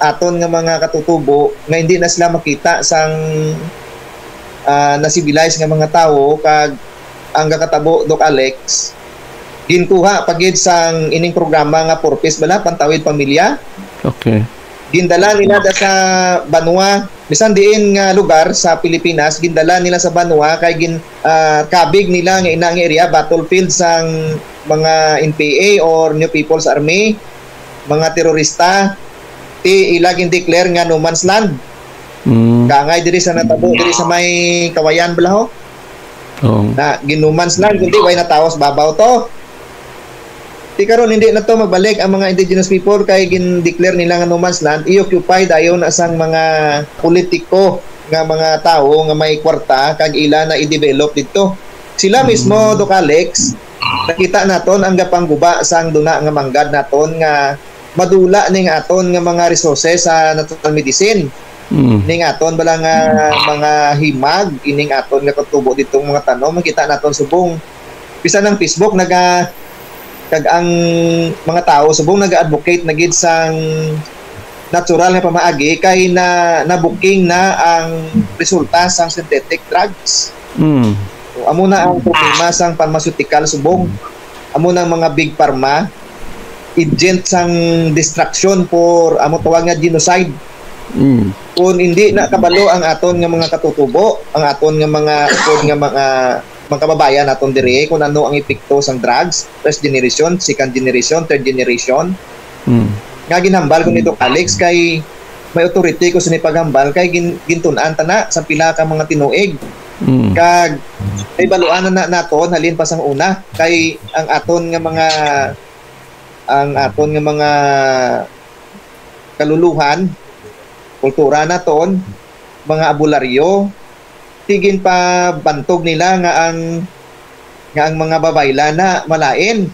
aton nga mga katutubo nga hindi na sila makita sang, ah, na-civilize nga mga tawo, kag ang gakatabo, Doc Alex, ginkuha pa gid sang ining programa nga Purpose bala, Pantawid Pamilya. Okay. Gindala nila da sa banwa, bisan diin nga lugar sa Pilipinas, gindala nila sa banwa kay gin-, ah, kabig nila nga ina nga area, battlefield sang mga N P A or New People's Army, mga terorista, ti ila gin-declare nga no man's land. Mm. Kaangay diri sa natabo, diri sa may Kawayan, bala ho. Oo. Na gin-no man's land, kundi way na tawo sa babaw to. Ti karon, hindi na to magbalik ang mga indigenous people kay gin-declare nila nga no man's land, i-occupy dayon na sang mga politiko nga mga tawo nga may kwarta kag ila na i-develop dito. Sila mismo, Mm. Doc Alex, nakita naton ang gapangguba sang duna nga manggad naton nga madula ning aton nga mga resources sa natural medicine. Mm. Ning aton bala nga mga himag, ining aton nga katubo ditong mga tanom, makita naton subong. Bisan ang Facebook naga-, kag ang mga tawo subong naga-advocate na gid sang natural nga pamaagi kay na, nabuking na ang resulta sang synthetic drugs. Mm. So, amo na ang problema sang pharmaceutical subong. Amo na ang mga big pharma, agent sang destruction for, amo tawag nga genocide. Mm. Kung hindi na kabalo ang aton nga mga katutubo, ang aton nga mga, aton nga mga, mga kababayan naton diri, kung ano ang epekto sang drugs, first generation, second generation, third generation, Mm. nga ginhambal ko ni Doc Alex, kay may authority ko sini paghambal, kay gin-, gintun-an ta na sa pila ka mga tinuig. Mm. Kag may baluan na, na naton halin pa sang una, kay ang aton nga mga, ang aton nga mga kaluluhan, kultura naton, mga abularyo, ti ginpabantog nila nga ang, nga ang mga babaylan na malain.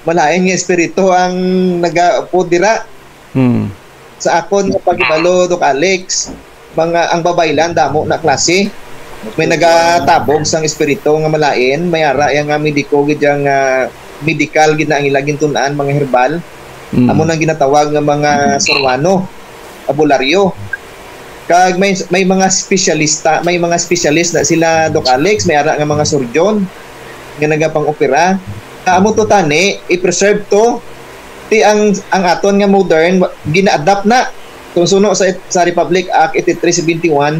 Malain nga espiritu ang nagaupod dira. Hmm. Sa akon nga pagibalo, Doc Alex, mga, ang babaylan damo na klase. May nagatabog sang espiritu nga malain, may ara yang nga mediko gid yang, ah, medikal gid na ang ila gintun-an, mga herbal. Mm. Amo nang ginatawag nga mga Ceruano, albularyo. Kag may, may mga espesyalista, may mga specialist na sila, Doc Alex, may ara nga mga surgeon nga nagapang-opera. Amo to tani, i-preserve to, ti ang, ang aton nga modern, wa-, gina-adapt na. Kung suno sa, sa Republic Act eighty-three seventy-one,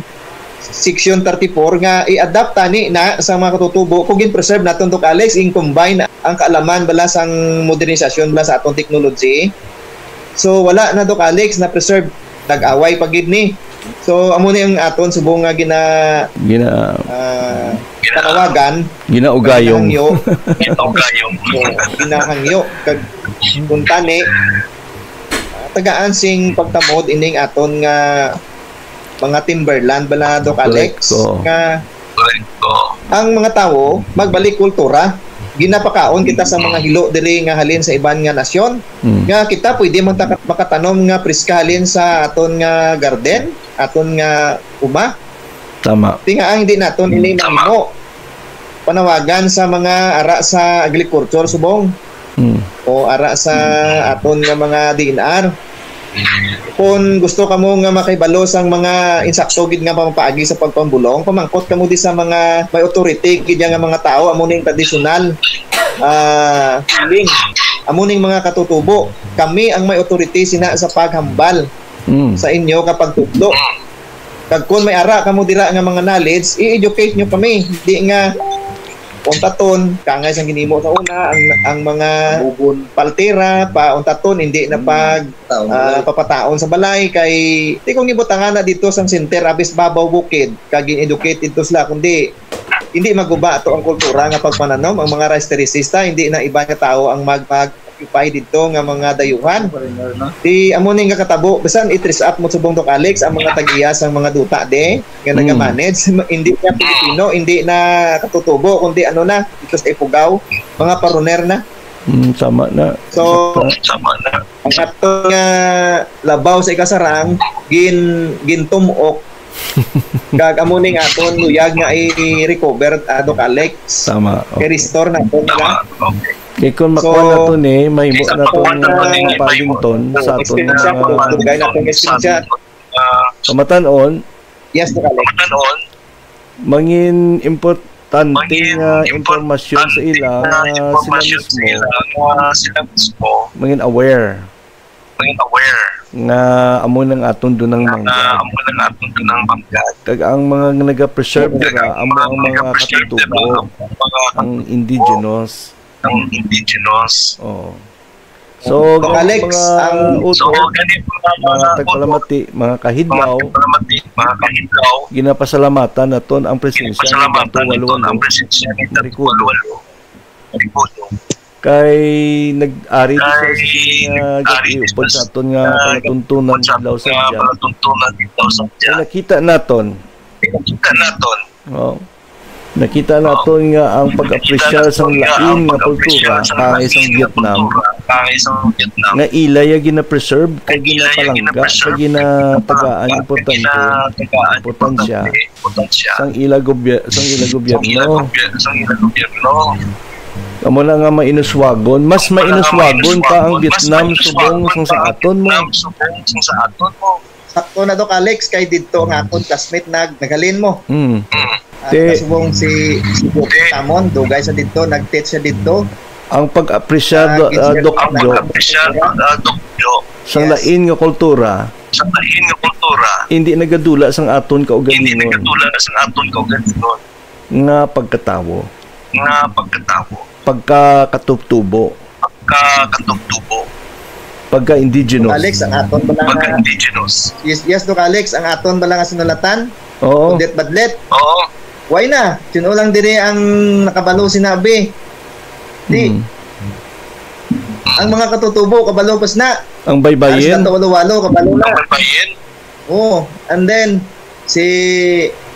Section thirty-four, nga i-adapt tani na sa mga katutubo kung gin-preserve naton, Doc Alex, in combine ang kaalaman bala sang modernisasyon bala sa aton technology. So, wala na, Doc Alex, na-preserve. Nag-away pa gid ni. So, amo ni ang aton subong nga gina-, Gina-, ah, panawagan, ginaugayon. Ginahangyo. Ginaugayon. So, ginahangyo. Kag, kung tani, ah, tagaan sing pagtamod ining aton nga mga timberland bala, Doc Alex, Correct, oo. nga Correct, oo. ang mga tawo magbalik kultura. Ginapakaon kita sa mga hilo diri nga halin sa iban nga nasyon, Mm. nga kita pwede man ta makatanom nga priska halin sa aton nga garden, aton nga uma. Tama. Ti nga ang hindi naton ini Tama. mahimo, panawagan sa mga ara sa agriculture subong Mm. o ara sa aton nga mga D N R. Kung gusto kamo nga makahibalo sang mga insakto gid nga pamapaagi sa pagpambulong, pamangkot kamo di sa mga may authority gid nga mga tao, amo ning tradisyonal, ah, feeling. Amo ning mga katutubo. Kami ang may authority sina sa paghambal Mm. sa inyo nga pagtudlo. Kag kung may ara kamo dira nga mga knowledge, i-educate nyo kami. Di nga untaton, kangay sang ginimo sa una, ang, ang mga Bubon. paltera, pa untaton, hindi na Mm. pag, Taon ah, balay. papataon sa balay. Kay, di kung gibutangan na dito sa center, abis babaw bukid, kag gin-educate dito sila, kundi hindi maguba ato ang kultura nga pagpananom, ang mga rice terracista, hindi na iban nga tao ang mag, mag occupy dito nga mga dayuhan. Foreigner na. Di amo ni nga katabo, bisan i-trace up mo subong, Doc Alex, ang mga tag-iya sang mga duta de nga Hmm. nagamanage, hindi na Pilipino, hindi na katutubo, kundi ano na, dito sa Ifugao, mga foreigner na. Hmm, tama na. So, Tama na. ang ato nga labaw sa ikasarang, gin-, gintumok, kag amo ning aton luyag nga i-recover, ah, Doc Alex. Tama. Okay. I-restore naton nila. Tama. Okay. Kay kung So, makuha nato ni, mahimo Kay kung nato makuha nga nato ni, pagdington mahimo. sa aton Experience nga ako, dugay na akong experience. pamatan-on, Yes, Doc Alex. mangin importante Mangin nga impormasyon sa importante ila nga nga sila impormasyon sa mismo ila nga sila mismo mangin aware. Mangin aware. Nga amo nang aton dunang Nga manggad. amo nang aton dunang manggad. Kag ang mga nga nag-preserve Kag dira, ang amo mga ang mga nag-preserve dira, katutubo, ang mga ang katutubo, indigenous. ang indigenous. Oo. So, Doc gani Alex, mga ang utok, So, gani mga, mga mga utok, tagpalamati, mga kahidlaw, mga tagpalamati, mga kahidlaw, ginapasalamatan naton ang presensya ni ginapasalamatan Dato naton Walwalo ang presensya ni Dato Marikudo. Walwalo Marikudo. Kay nag-ari di sa Kay sige nga nag-ari gab-i di upod sa sa aton nga ah, palatuntunan upod sa adlaw aton sa nga Diyan. palatuntunan adlaw sa Kay Diyan. nakita naton. Kay nakita naton. Oh. Nakita Oh. naton nga ang Nakita pag-apresyar naton sang nga lain ang nga pag-apresyar kultura sang kaangay lain sang nga Vietnam kultura kaangay sang Vietnam nga ila ya gina-preserve kay nga ila ya gina-preserve kay ginapalangga kay ginatagaan gina-, importante, kay ginatagaan importante, importansya importansya sang ila gobyer-, sang ila sang ila gobyerno. gobyer-, sang ila gobyerno. Amo na nga mainuswagon, mas Amo na nga mainuswagon pa ang mainuswagon, mas Vietnam mainuswagon subong sang pa sa ang aton mo. Vietnam subong sang sa aton mo. Sakto na, Doc Alex, kay didto ang akon classmate nag-, naghalin mo. Mm. Mm. Ah, Te- kasubong si, si Doc Te- Tamon, dugay sa didto, nag-teach siya didto. Ang pag-apresyar, Ah, ah, Doc Ang Jo, pag-apresyar, ah, Doc Jo. sang Yes. lain nga kultura, Sang lain nga kultura. hindi nagadula sang aton Hindi kaugalingon. nagadula sang aton kaugalingon. Nga pagkatawo. Nga pagkatawo. Pagkakatubtubo. Pagkakatubtubo. Pagka-indigenous. Alex, ang aton bala nga Pagka-indigenous. Yes, yes, Doc Alex, ang aton bala nga sinulatan. Oo. Badlet-badlet. Oo. Why na? Sino lang diri ang nakabalo sinabi? Di. Hmm. Ang mga katutubo, kabalo pas na. Ang baybayin. Ang Dato Walwalo, kabalo na. Ang baybayin. Oo. And then, si,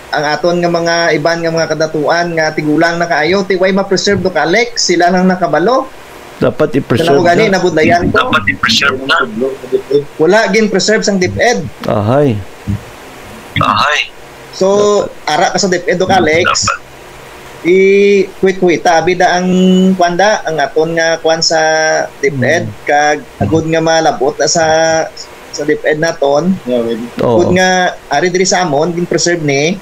ang aton nga mga iban nga mga kadatuan nga tigulang na kaayo, ti way ma-preserve, Doc Alex, sila lang nakabalo. Dapat i-preserve Kung gani, na. nabudlayan ko. Dapat i-preserve na. Wala gin-preserve sang DepEd. Ahay. Ahay. So, Dapat. ara ka sa DepEd, Doc Alex. Dapat. I kuwit-kuwita abi da ang kuan da, ang aton nga kuan sa DepEd, kag agud nga malabot na sa, sa DepEd naton. Yeah, well. Oo. Agud nga ari diri sa amon, gin-preserve ni.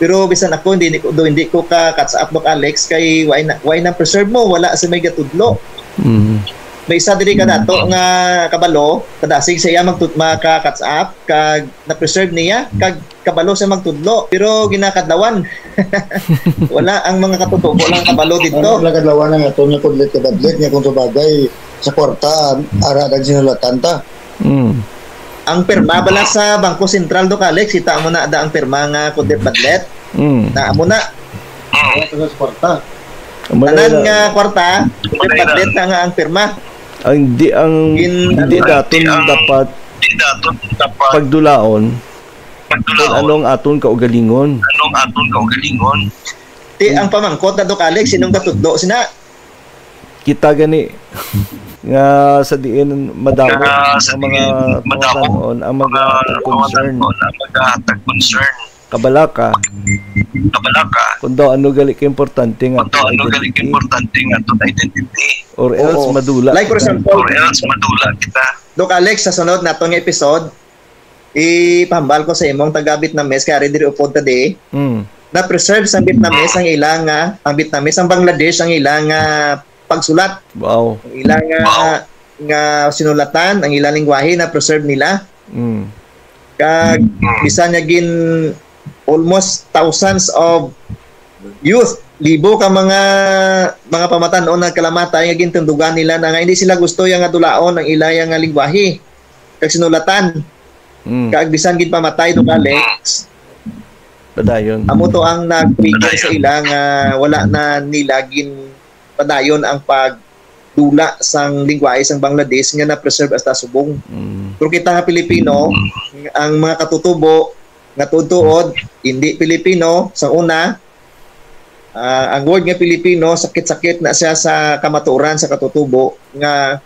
Pero bisan ako, hindi ko, do, hindi ko ka catch up, Doc Alex, kay why na, why nang preserve mo? Wala sa may gatudlo. Mm. May isa diri ka dato nga kabalo, kadasig sa iya magtud-, maka-catch up, kag na-preserve niya, kag kabalo siya magtudlo, pero ginakadlawan. Wala ang mga katutubo lang kabalo dito. Wala lang kadlawan ang aton nga kudlit-badlit nga kung sa bagay sa kwarta, ara nagsinulatan ta. Mm. Ang pirma bala sa Bangko Sentral, Doc Alex, kita mo na da ang pirma nga kudlit-badlit. Mm. Na amo na. Wala sa kwarta. Tanan nga kwarta, kudlit-badlit na nga ang pirma. Ang di, ang Gin-, hindi ano, daton ang dapat di daton dapat pagdulaon. Pagdulaon. Kung ano ang aton kaugalingon. Ano ang aton kaugalingon? Ti ang pamangkot na, Doc Alex, sinong katudlo sina? Kita gani nga sa diin madawat Nga sa ang mga diin madawat pangutanon, ang mga ang mga pangutanon, ang mga concern. Kabalaka. Kabalaka. Kung daw ano gali ka importante nga Kung daw ano gali ka importante nga aton identity. Or else Oo. madula Like, for example, Or else madula kita. Doc Alex, sa sunod nato nga episode, ipahambal ko sa imong taga Vietnamese kay ari diri upod ta di. Mm. Na-preserve sang Vietnamese ang ilang, ah, ang Vietnamese, ang Bangladesh ang ilang, ah, pagsulat. Wow. Ang ilang, ah, Wow. nga sinulatan, ang ilang lingwahe na-preserve nila. Mm. Kag bisan nga gin almost thousands of youth, libo ka mga, mga pamatan-on nagkalamatay nga gintundugan nila na nga hindi sila gusto yang nga dulaon ang ila yang nga lingwahe kag sinulatan. Mm. Kag bisan ginpamatay, Doc Alex, Padayon. Amo to ang nag-trigger sa ila nga wala na nila gin padayon ang pagdula sang lingwahe sang Bangladesh nga na-preserve hasta subong. Mm. Pero kita nga Pilipino, ang mga katutubo nga tuod-tuod, hindi Pilipino, sa una, ah, ang word nga Pilipino, sakit-sakit na siya sa kamatuoran sa katutubo, nga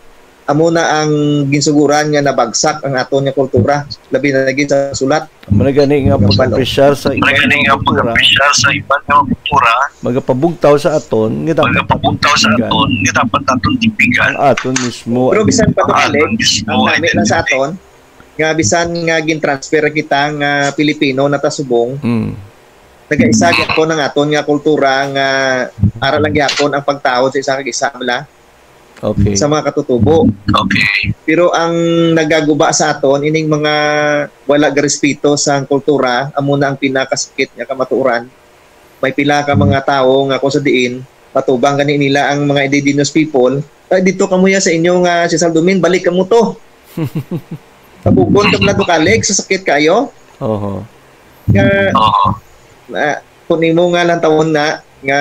amo na ang ginsuguran nga nabagsak ang aton nga kultura, labi na gid sa sulat. Amo na gani nga Ang pag-apresyar sa iban Gani nga nga kultura, pag-apresyar sa iban nga kultura, magapabugtaw sa aton nga dapat magapabugtaw sa tipigan aton nga dapat naton tipigan ang aton mismo Pero bisan pa to, ang aton Alex, mismo ang nami lang sa identity. Aton, nga bisan nga gin-transfer kita nga Pilipino na ta subong, Mm. nagaisa gyapon ang aton nga kultura nga ara lang gyapon ang pagtaod sa isa kag isa bala Okay. sa mga katutubo. Okay. Pero ang nagaguba sa aton, ining mga wala garespeto sa kultura, amo na ang pinakasakit nga kamatuoran. May pila ka mga tawo nga kung sa diin, patubang gani nila ang mga indigenous people, "Ay, dito kamo ya sa inyo nga si Saldomin, balik kamo to." Tabugon ka pala, Doc Alex, sa sakit kayo. Oho. Nga, Oho. na, kung imo nga lang tawon na, nga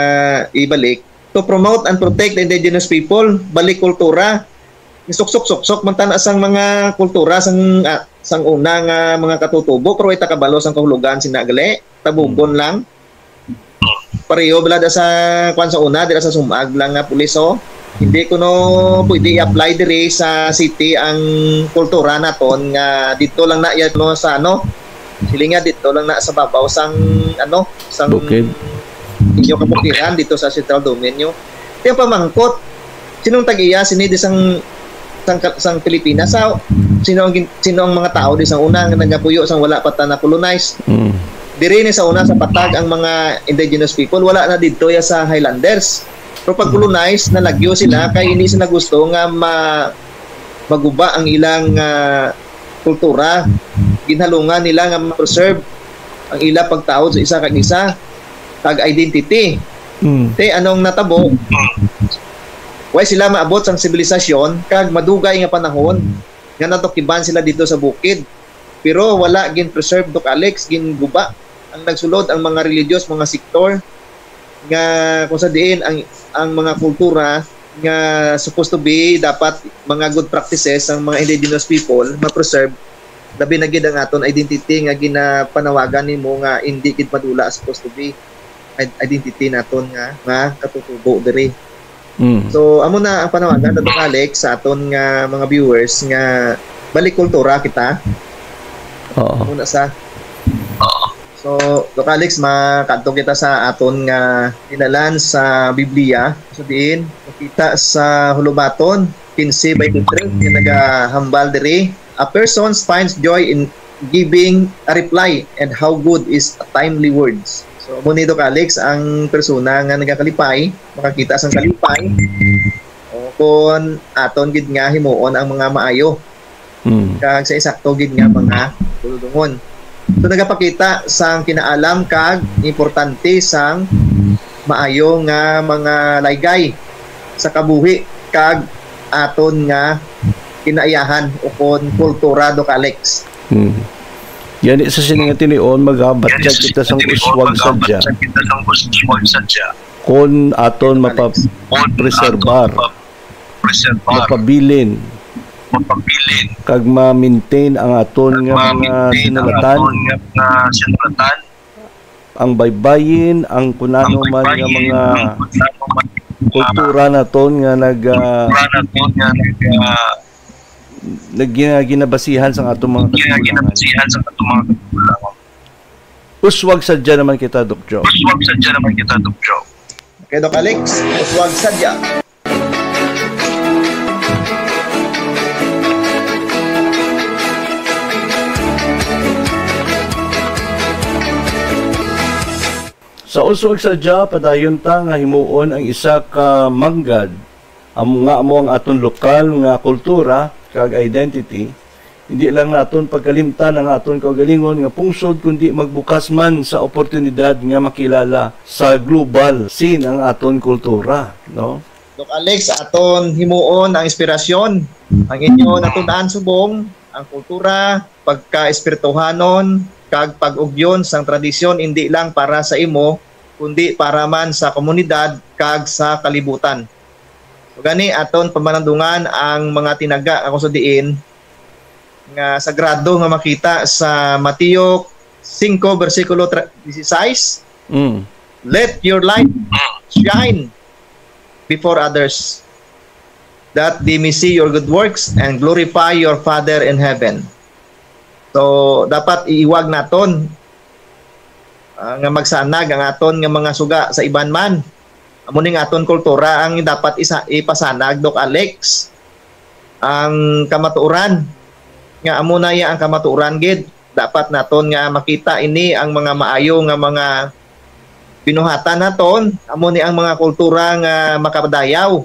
ibalik, to promote and protect the indigenous people, balik kultura. Suksok-suksok man tana sang mga kultura sang, ah, sang una nga mga katutubo, pero ita kabalo sang kahulugan sina gali, tabugon lang. Pareho bala da sa, kwan, sa una, dira sa sumag lang nga pulis, oh. Hindi kuno pwede i-apply diri sa city ang kultura naton nga dito lang na yan, no, sa ano, silinga dito lang na sa babaw sang, ano, sang Bukid. Inyo kabukiran dito sa Central Dominio. Kaya pamangkot, sinong tag-iya sini di sang, sang, sang Pilipinas? Sa, sino ang gin-, sino ang mga tao di sang una nga nagapuyo sang wala pa ta na-colonize? Mm. Diri ni sa una sa patag ang mga indigenous people, wala na didto ya sa Highlanders. Pero pag colonize, nalagyo sila kay hindi sila gusto nga ma-, maguba ang ilang, ah, kultura. Ginhalungan nila nga ma-preserve ang ila pagtaod sa isa kag isa, kag identity. Mm. Te, anong natabo? Way sila maabot sang sibilisasyon kag madugay nga panahon nga natukiban sila dito sa bukid. Pero wala gin-preserve, Doc Alex, ginguba ang nagsulod ang mga religious, mga sektor nga kung sa diin ang, ang mga kultura nga supposed to be dapat mga good practices ang mga indigenous people ma-preserve, labi na gid ang aton identity nga ginapanawagan nimo nga hindi gid madula supposed to be id-, identity naton nga, nga katutubo diri. Mm. So, amo na ang panawagan nato, Alex, sa aton nga mga viewers nga balik kultura kita. Oo. Amo na sa So, Doc Alex, makadto kita sa aton nga tinalan sa Biblia. So, diin, makita sa Hulubaton quince twenty-three, nga nagahambal diri, "A person finds joy in giving a reply, and how good is a timely words." So, amo ni, Doc Alex, ang persona nga nagakalipay, makakita sang kalipay, o kon aton gid nga himuon ang mga maayo. Mm. Kag sa isakto gid nga mga duludongon. So, nagapakita sang kinaalam kag importante sang maayo nga mga laygay sa kabuhi kag aton nga kinaiyahan ukon kultura, Doc Alex. Hmm. Gani sa sini nga tinion, magabatyag kita sang uswag sadya kon aton mapapreserbar, mapabilin, kag ma-maintain ang aton nga mga sinulatan. Ang baybayin, ang kunano man nga mga kultura naton nga nag, ah, nag-, gina-, ginabasihan sang aton mga kagulangan. Uswag sadya naman kita, Doc Joe. Okay, Doc Alex, uswag sadya. Sa uswag sadya, padayon ta nga himuon ang isa ka manggad, am-, nga amo ang aton lokal nga kultura kag identity. Hindi lang naton pagkalimtan ang aton kaugalingon nga pungsod, kundi magbukas man sa oportunidad nga makilala sa global scene ang aton kultura, no? Doc Alex, aton himuon ang inspirasyon, ang inyo natun-an subong, ang kultura, pagka-espirituhanon, kag pag-ugyon sang tradisyon, indi lang para sa imo, kundi para man sa komunidad kag sa kalibutan. So, gani, aton pamalandungan ang mga tinaga nga kung sa diin nga sagrado nga makita sa Mateo singko, bersikulo tra-, dieciséis, Mm. "Let your light shine before others, that they may see your good works and glorify your Father in heaven." So, dapat iiwag naton, ah, nga magsanag ang aton nga mga suga sa iban man. Amo ning aton kultura ang dapat isa, ipasanag, Doc Alex. Ang kamatuoran, nga amo na iya ang kamatuoran gid. Dapat naton nga makita ini ang mga maayo nga mga binuhatan naton. Amo ni ang mga kultura nga makadayaw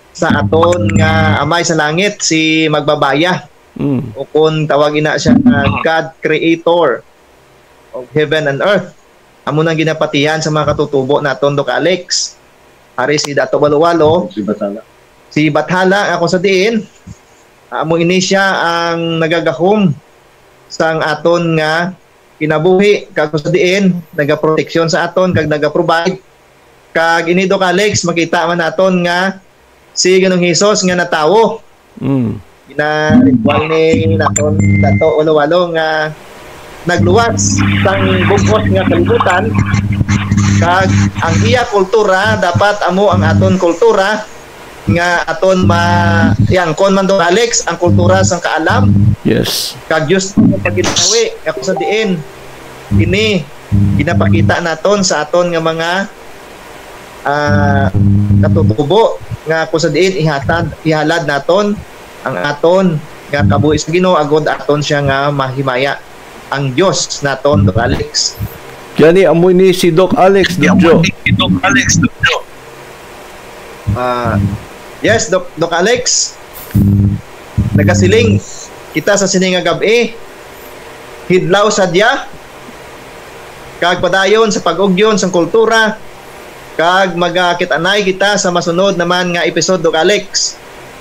sa aton nga Amay sa Langit, si Magbabaya. Mm. O kung tawag ina siya nga God Creator of heaven and earth. Amo nang ginapatihan sa mga katutubo naton, Doc Alex. Ari si Dato Walo-Walo. Si Bathala. Si Bathala, ako sa diin, amo ini siya ang nagagahom sang aton nga kinabuhi, kag sa diin nagaproteksyon sa aton kag nagaprovide. Kag ini, Doc Alex, makita man naton nga si Ginoong Hesus nga natawo. Mm. Ginaritual ni naton Dato Walo-Walo nga nagluwas sang bug-os nga kalibutan, kag ang iya kultura dapat amo ang aton kultura, nga aton ma-, iangkon man, Doc Alex, ang kultura sang kaalam. Yes. Kag Dios nga pagkinawi, ako sa diin ini ginapakita naton sa aton nga mga, ah, katutubo, nga kung sa diin ihatad, ihalad naton ang aton nga kabuhi sa Ginoo, agod aton siya nga mahimaya ang Dios naton, Doc Alex. Gani, amo ni si Doc Alex, Doc Joe. Ah, yes, Doc, Doc Alex. Nagasiling kita sa sini nga gab-i, hidlaw sadya, kag padayon sa pag-ugyon sang kultura, kag magakit-anay kita sa masunod naman nga episode, Doc Alex.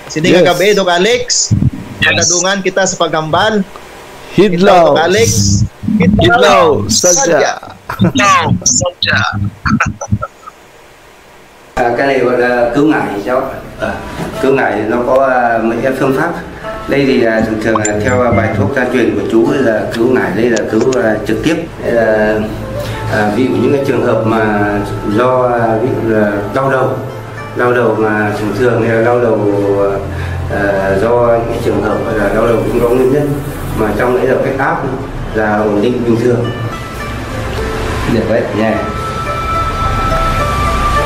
Sini nga Yes. gab-i, Doc Alex, Yes. madadungan kita sa paghambal. Hidlaw. Doc Alex. Hidlaw sadya. Hidlaw sadya. À, cái này gọi là cứu ngải, cháu. À, cứu ngải nó có, à, mấy cái phương pháp. Đây thì, à, thường thường là theo bài thuốc gia truyền của chú là cứu ngải, đây là cứu, à, trực tiếp. Đây là, à, ví dụ những cái trường hợp mà do, à, ví dụ là đau đầu, đau đầu mà thường thường là đau đầu, à, do những cái trường hợp là đau đầu không rõ nguyên nhân, mà trong đấy là huyết áp là ổn định bình thường. Được đấy, yeah.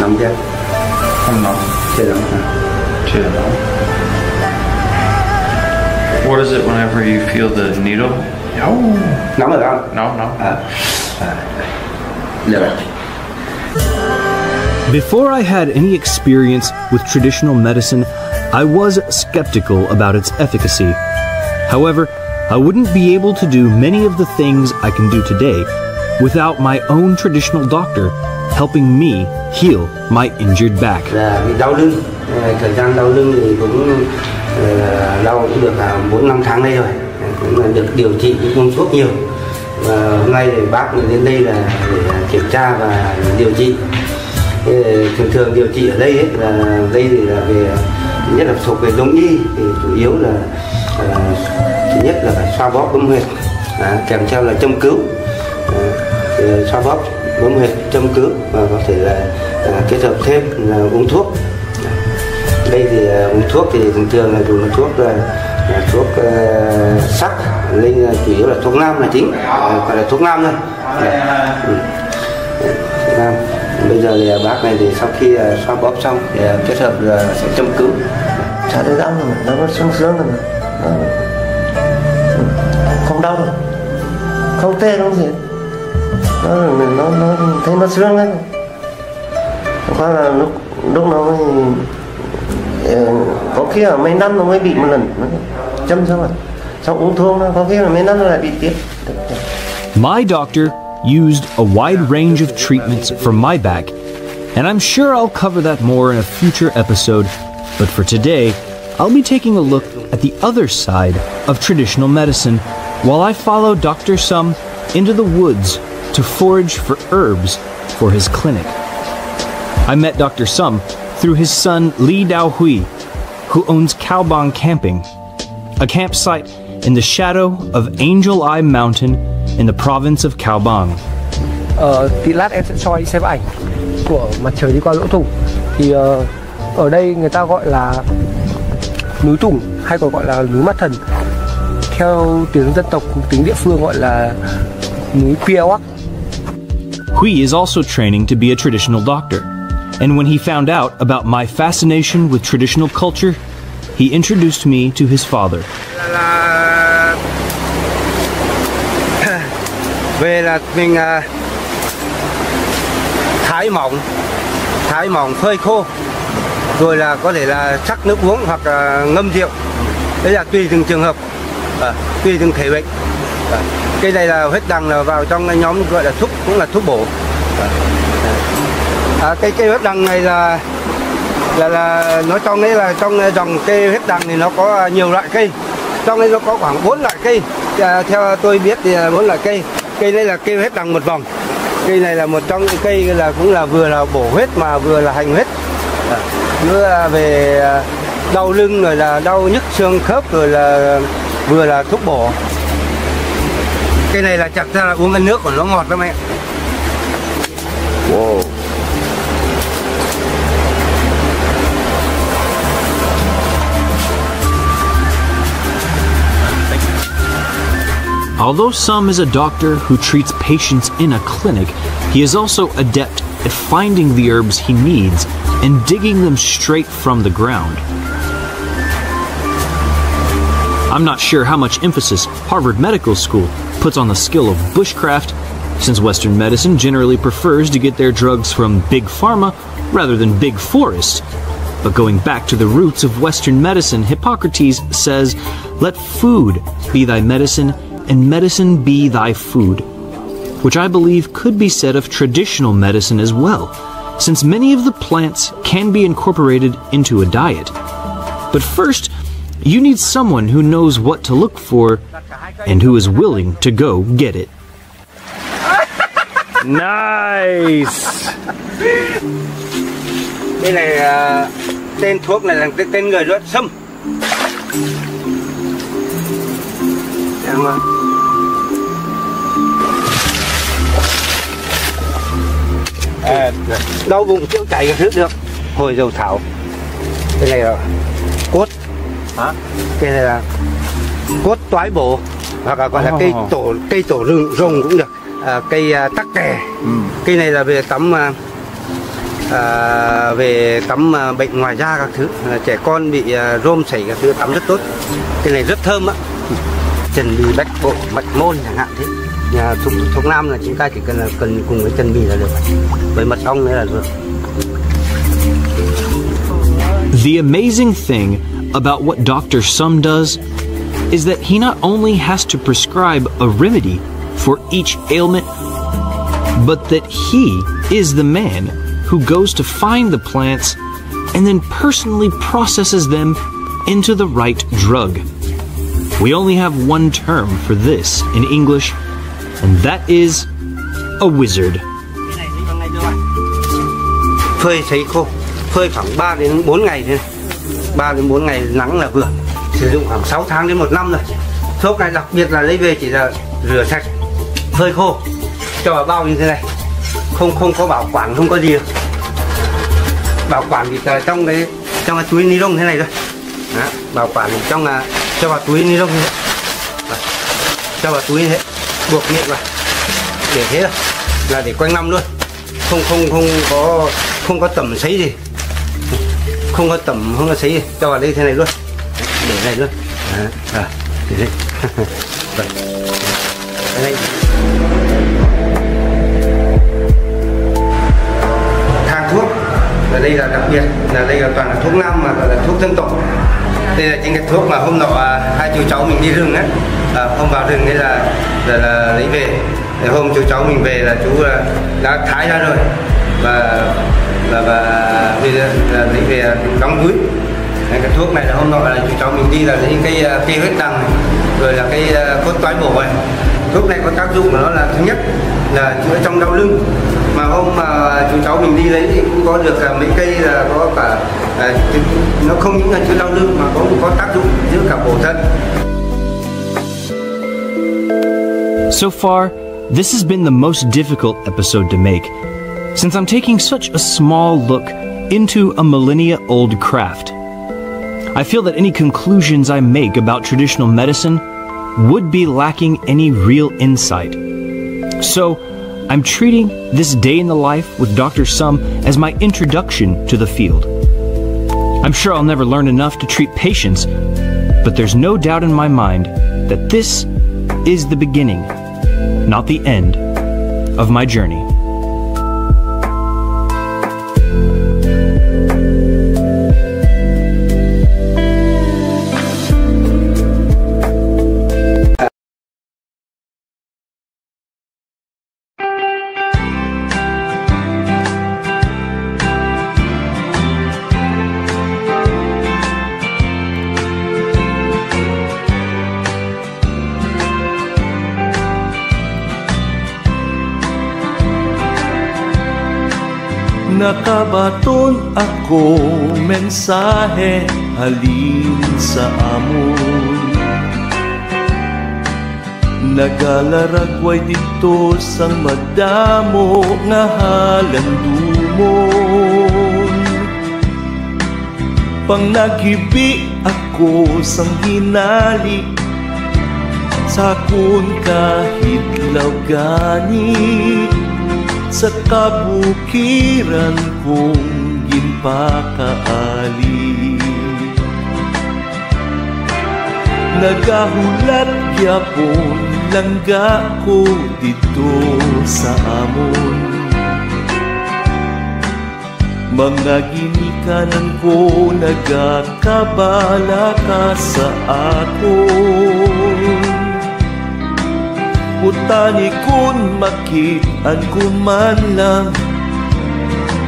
Nắm tiếp. Không nắm. Chưa nắm. Chưa nắm. What is it whenever you feel the needle? No. Nắm được không? No, no. À, à, được rồi. Before I had any experience with traditional medicine, I was skeptical about its efficacy. However, I wouldn't be able to do many of the things I can do today without my own traditional doctor helping me heal my injured back. Là bị đau lưng. Ờ, thời gian đau lưng thì cũng ờ, đau cũng được à, bốn năm tháng nay rồi. Cũng là được điều trị, cũng uống thuốc nhiều. Và hôm nay thì bác mới đến đây là để kiểm tra và điều trị. Thì thường thường điều trị ở đây ấy, là đây thì là về thứ nhất là thuộc về đông y, thì chủ yếu là ờ, thứ nhất là phải xoa bóp bấm huyệt, à, kèm theo là châm cứu. À, thì xoa bóp bấm huyệt, châm cứu và có thể là à, kết hợp thêm là uống thuốc. Đây thì à, uống thuốc thì thường thường là dùng thuốc là, là thuốc ờ, sắc, linh là chủ yếu là thuốc nam là chính, à, gọi là thuốc nam thôi. Dạ. Ừ. Thuốc nam. Bây giờ thì à, bác này thì sau khi à, xoa bóp xong thì à, kết hợp là sẽ châm cứu. Chả thấy đau nữa, nó có sưng sướng nữa. Nó không đau đâu. Không tê không gì. Nó, nó, nó thấy nó sướng đấy. Chẳng qua là lúc lúc nó mới ờ, có khi là mấy năm nó mới bị một lần. Nó châm xong rồi. Sau uống thuốc nó có khi là mấy năm nó lại bị tiếp. My doctor used a wide range of treatments for my back, and I'm sure I'll cover that more in a future episode. But for today, I'll be taking a look at the other side of traditional medicine while I follow Doctor Sum into the woods to forage for herbs for his clinic. I met Doctor Sum through his son Lee Dao Hui, who owns Kaobang Camping, a campsite in the shadow of Angel Eye Mountain in the province of Kaobang. Ờ, thì lát em sẽ cho anh xem ảnh của mặt trời đi qua lỗ thủng. Thì ờ, ở đây người ta gọi là núi thủng hay còn gọi là núi Mắt Thần. Theo tiếng dân tộc, tiếng địa phương gọi là núi Piawak. Hui is also training to be a traditional doctor, and when he found out about my fascination with traditional culture, he introduced me to his father. Là về là mình à, thái mỏng, thái mỏng phơi khô, rồi là có thể là sắc nước uống hoặc là ngâm rượu. Đấy là tùy từng trường hợp, à, tùy từng thể bệnh. À, cái này là huyết đằng là vào trong cái nhóm gọi là thuốc, cũng là thuốc bổ. À, cái cây huyết đằng này là là là nói trong đấy là trong dòng cây huyết đằng thì nó có nhiều loại cây. Trong đấy nó có khoảng bốn loại cây. À, theo tôi biết thì là bốn loại cây. Cây này là cây huyết đằng một vòng. Cây này là một trong những cây là cũng là vừa là bổ huyết mà vừa là hành huyết. À, vừa là về à, đau lưng rồi là đau nhức xương khớp rồi là vừa là thuốc bổ. Cái này là chặt ra là uống cái nước của nó ngọt lắm em. Wow. Although Sum is a doctor who treats patients in a clinic, he is also adept at finding the herbs he needs and digging them straight from the ground. I'm not sure how much emphasis Harvard Medical School puts on the skill of bushcraft, since Western medicine generally prefers to get their drugs from big pharma rather than big forest. But going back to the roots of Western medicine, Hippocrates says, "Let food be thy medicine, and medicine be thy food," which I believe could be said of traditional medicine as well, since many of the plants can be incorporated into a diet. But first, you need someone who knows what to look for and who is willing to go get it. Nice. Cái này à, tên thuốc này là tên, tên người đó, sâm. Em, à, đau bụng chữa chảy các thứ được. Hồi dầu thảo. Cái này là cốt. Hả? Cái này là cốt toái bổ, hoặc là gọi là cây tổ, cây tổ rừng rồng cũng được. À, cây à, tắc kè. Cây này là về tắm à, à, về tắm à, bệnh ngoài da các thứ. À, trẻ con bị à, rôm sảy các thứ tắm rất tốt. Cái này rất thơm á. Chuẩn bị bệnh bộ mật môn chẳng hạn thế. Nhà thuốc thuốc nam là chúng ta chỉ cần là cần cùng với chuẩn bị là được. Với mật ong nữa là được. The amazing thing about what Doctor Sum does is that he not only has to prescribe a remedy for each ailment, but that he is the man who goes to find the plants and then personally processes them into the right drug. We only have one term for this in English, and that is a wizard. Phơi sấy khô, phơi khoảng ba đến bốn ngày thế này. Ba đến bốn ngày nắng là vừa. Sử dụng khoảng sáu tháng đến một năm rồi. Thuốc này đặc biệt là lấy về chỉ là rửa sạch, phơi khô, cho vào bao như thế này. Không không có bảo quản, không có gì đâu. Bảo quản thì là trong cái trong cái túi ni lông thế này thôi. Đó, bảo quản trong à, cho vào túi ni lông như thế. Đó, cho vào túi như thế, buộc miệng vào, để thế thôi, là để quanh năm luôn, không không không có không có tẩm sấy gì, không có tẩm, không có sấy gì, cho vào đây thế này luôn, để này luôn. Đó, à, để đây. Rồi. Đây. Thang thuốc là đây là đặc biệt, là đây là toàn là thuốc nam mà gọi là thuốc dân tộc. Đây là những cái thuốc mà hôm nọ à, hai chú cháu mình đi rừng á, à, hôm vào rừng đấy là là, là lấy về. Thì hôm chú cháu mình về là chú à, đã thái ra rồi và và, và bây giờ là lấy về đóng túi. Cái thuốc này là hôm nọ là chú cháu mình đi là lấy cái à, cây huyết đằng này, rồi là cái à, cốt toái bổ này. Thuốc này có tác dụng của nó là thứ nhất là chữa trong đau lưng, mà hôm mà chú cháu mình đi lấy thì cũng có được à, mấy cây là có cả à, nó không những là chữa đau lưng mà cũng có tác dụng chữa cả bổ thận. So far, this has been the most difficult episode to make, since I'm taking such a small look into a millennia old craft. I feel that any conclusions I make about traditional medicine would be lacking any real insight. So, I'm treating this day in the life with Doctor Sum as my introduction to the field. I'm sure I'll never learn enough to treat patients, but there's no doubt in my mind that this is the beginning, not the end, of my journey. Nakabaton ako mensahe halin sa amon. Nagalaragway didto sang madamo nga halandumon. Pang naghibi ako sang hinali sa akon kahidlaw gani sa kabukiran kong ginpakaali. Nagahulat gyapon langga ko didto sa amon. Mga ginikanan ko nagakabalaka sa akon. Utani kon makit-an ko man lang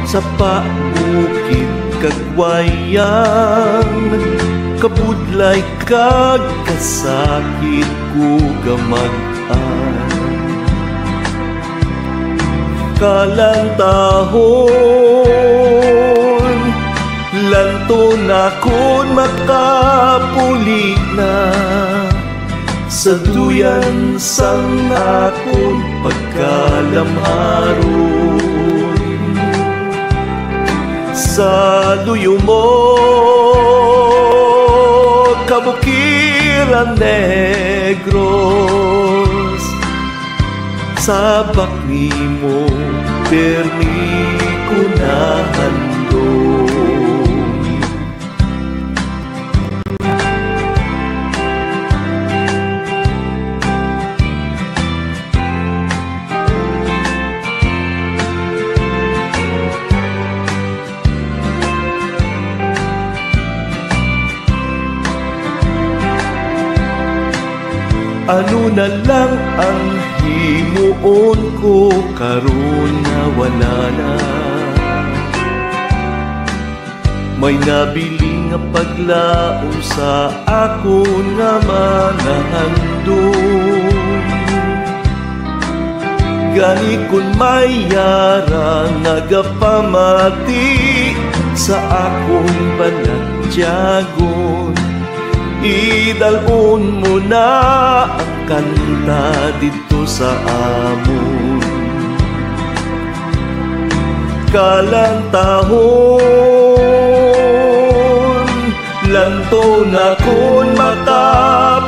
sa pabukid kag wayang, kabudlay kag kasakit ko gamag-an. Kalantahon, lanton akon makapuli na sa duyan sang akon pagkalamharon. Sa luyo mo, Kabukiran Negros, Sabak nimo, pirmi ko nahandom. Ano na lang ang himuon ko karon nga wala na? May nabilin nga paglaom sa akon nga mga handom. Gani kon may yara nagapamati sa akon panatyagon, idalon mo na ang kanta didto sa amon. Kalantahon, lantaw na kon makapuliga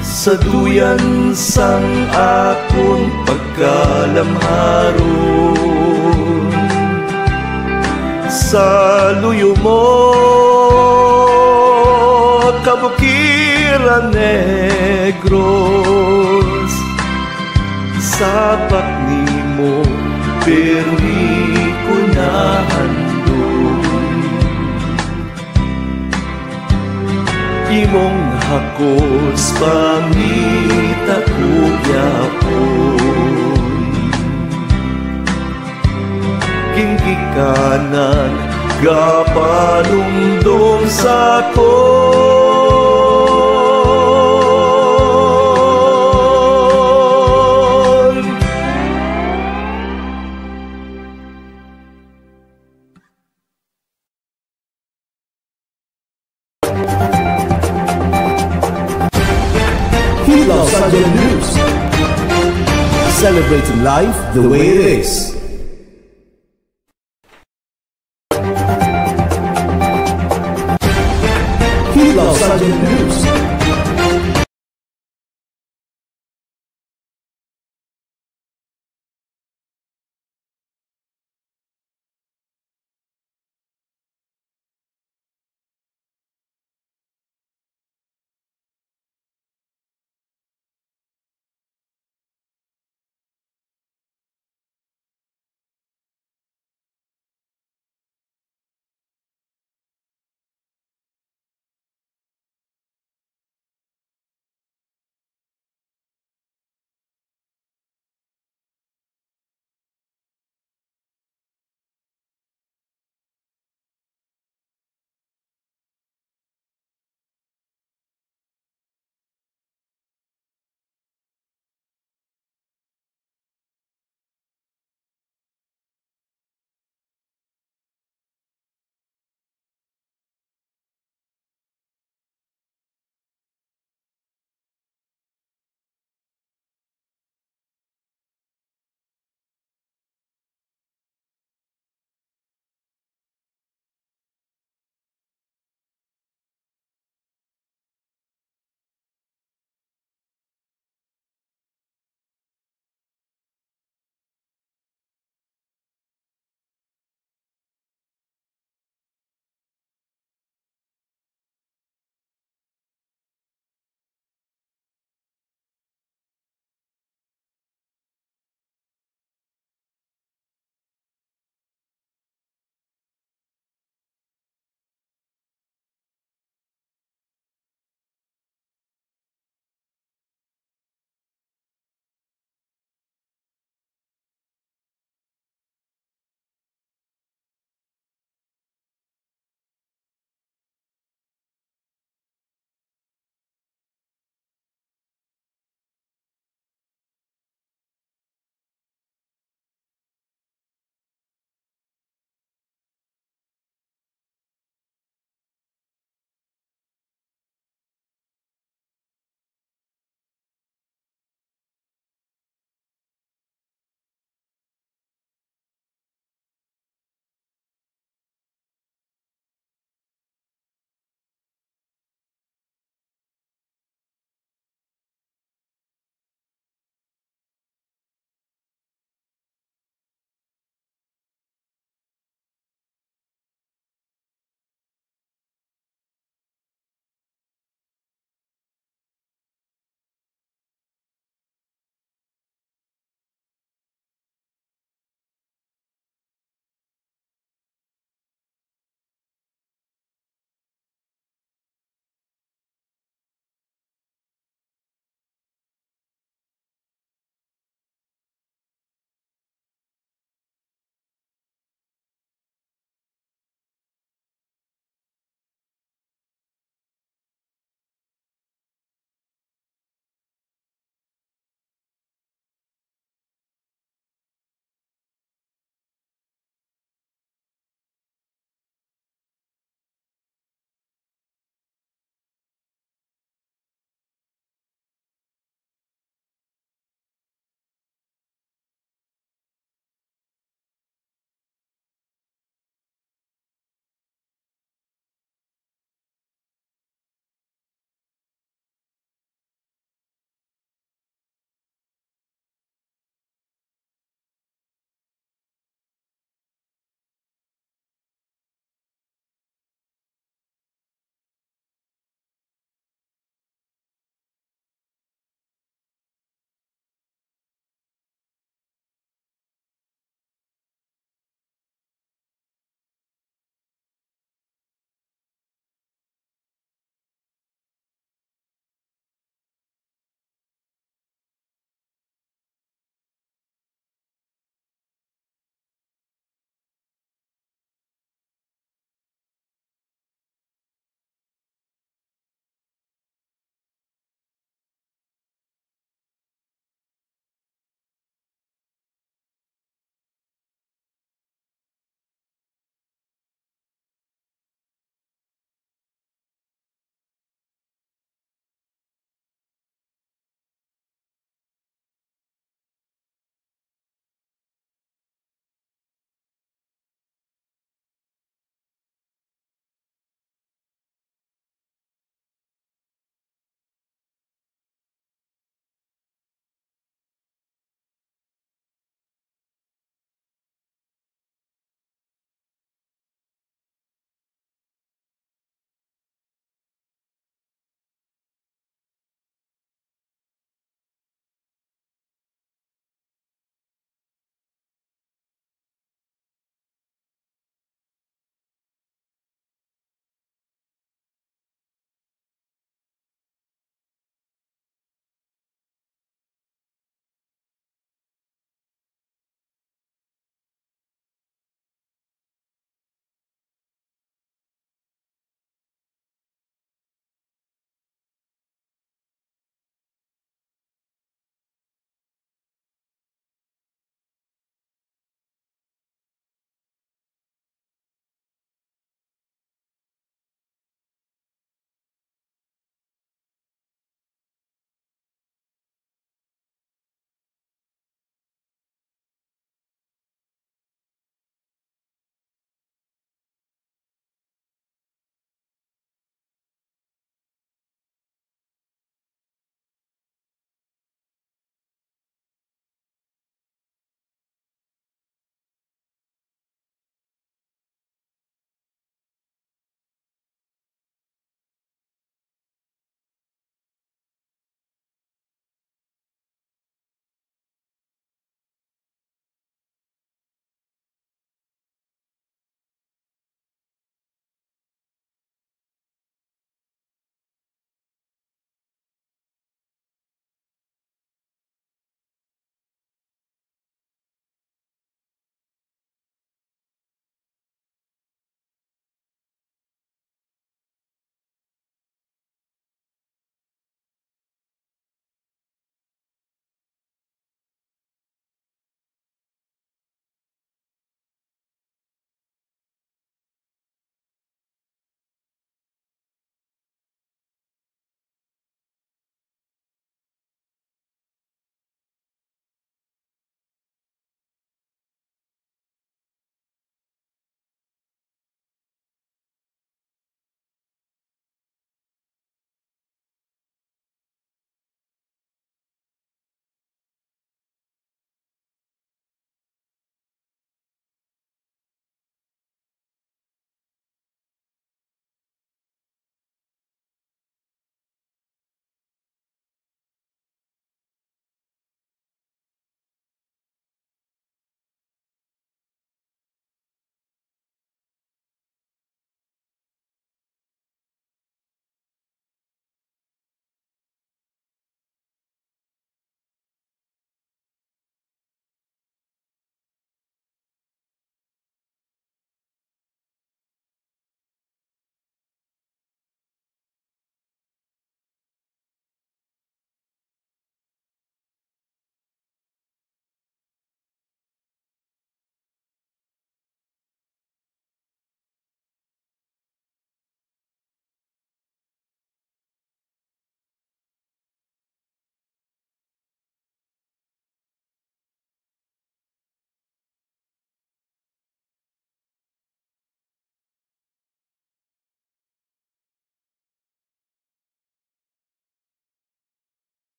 sa duyan sang akon pagkalamharon. Sa luyo mo, Kabukiran Negros, sabak nimo, pirmi ko nahandom. Imong hakos pangita ko gyapon. Ginikanan gapanumdom sa akon. Kidlaw Sadya News. Celebrating life the way it is. Kidlaw Sadya News.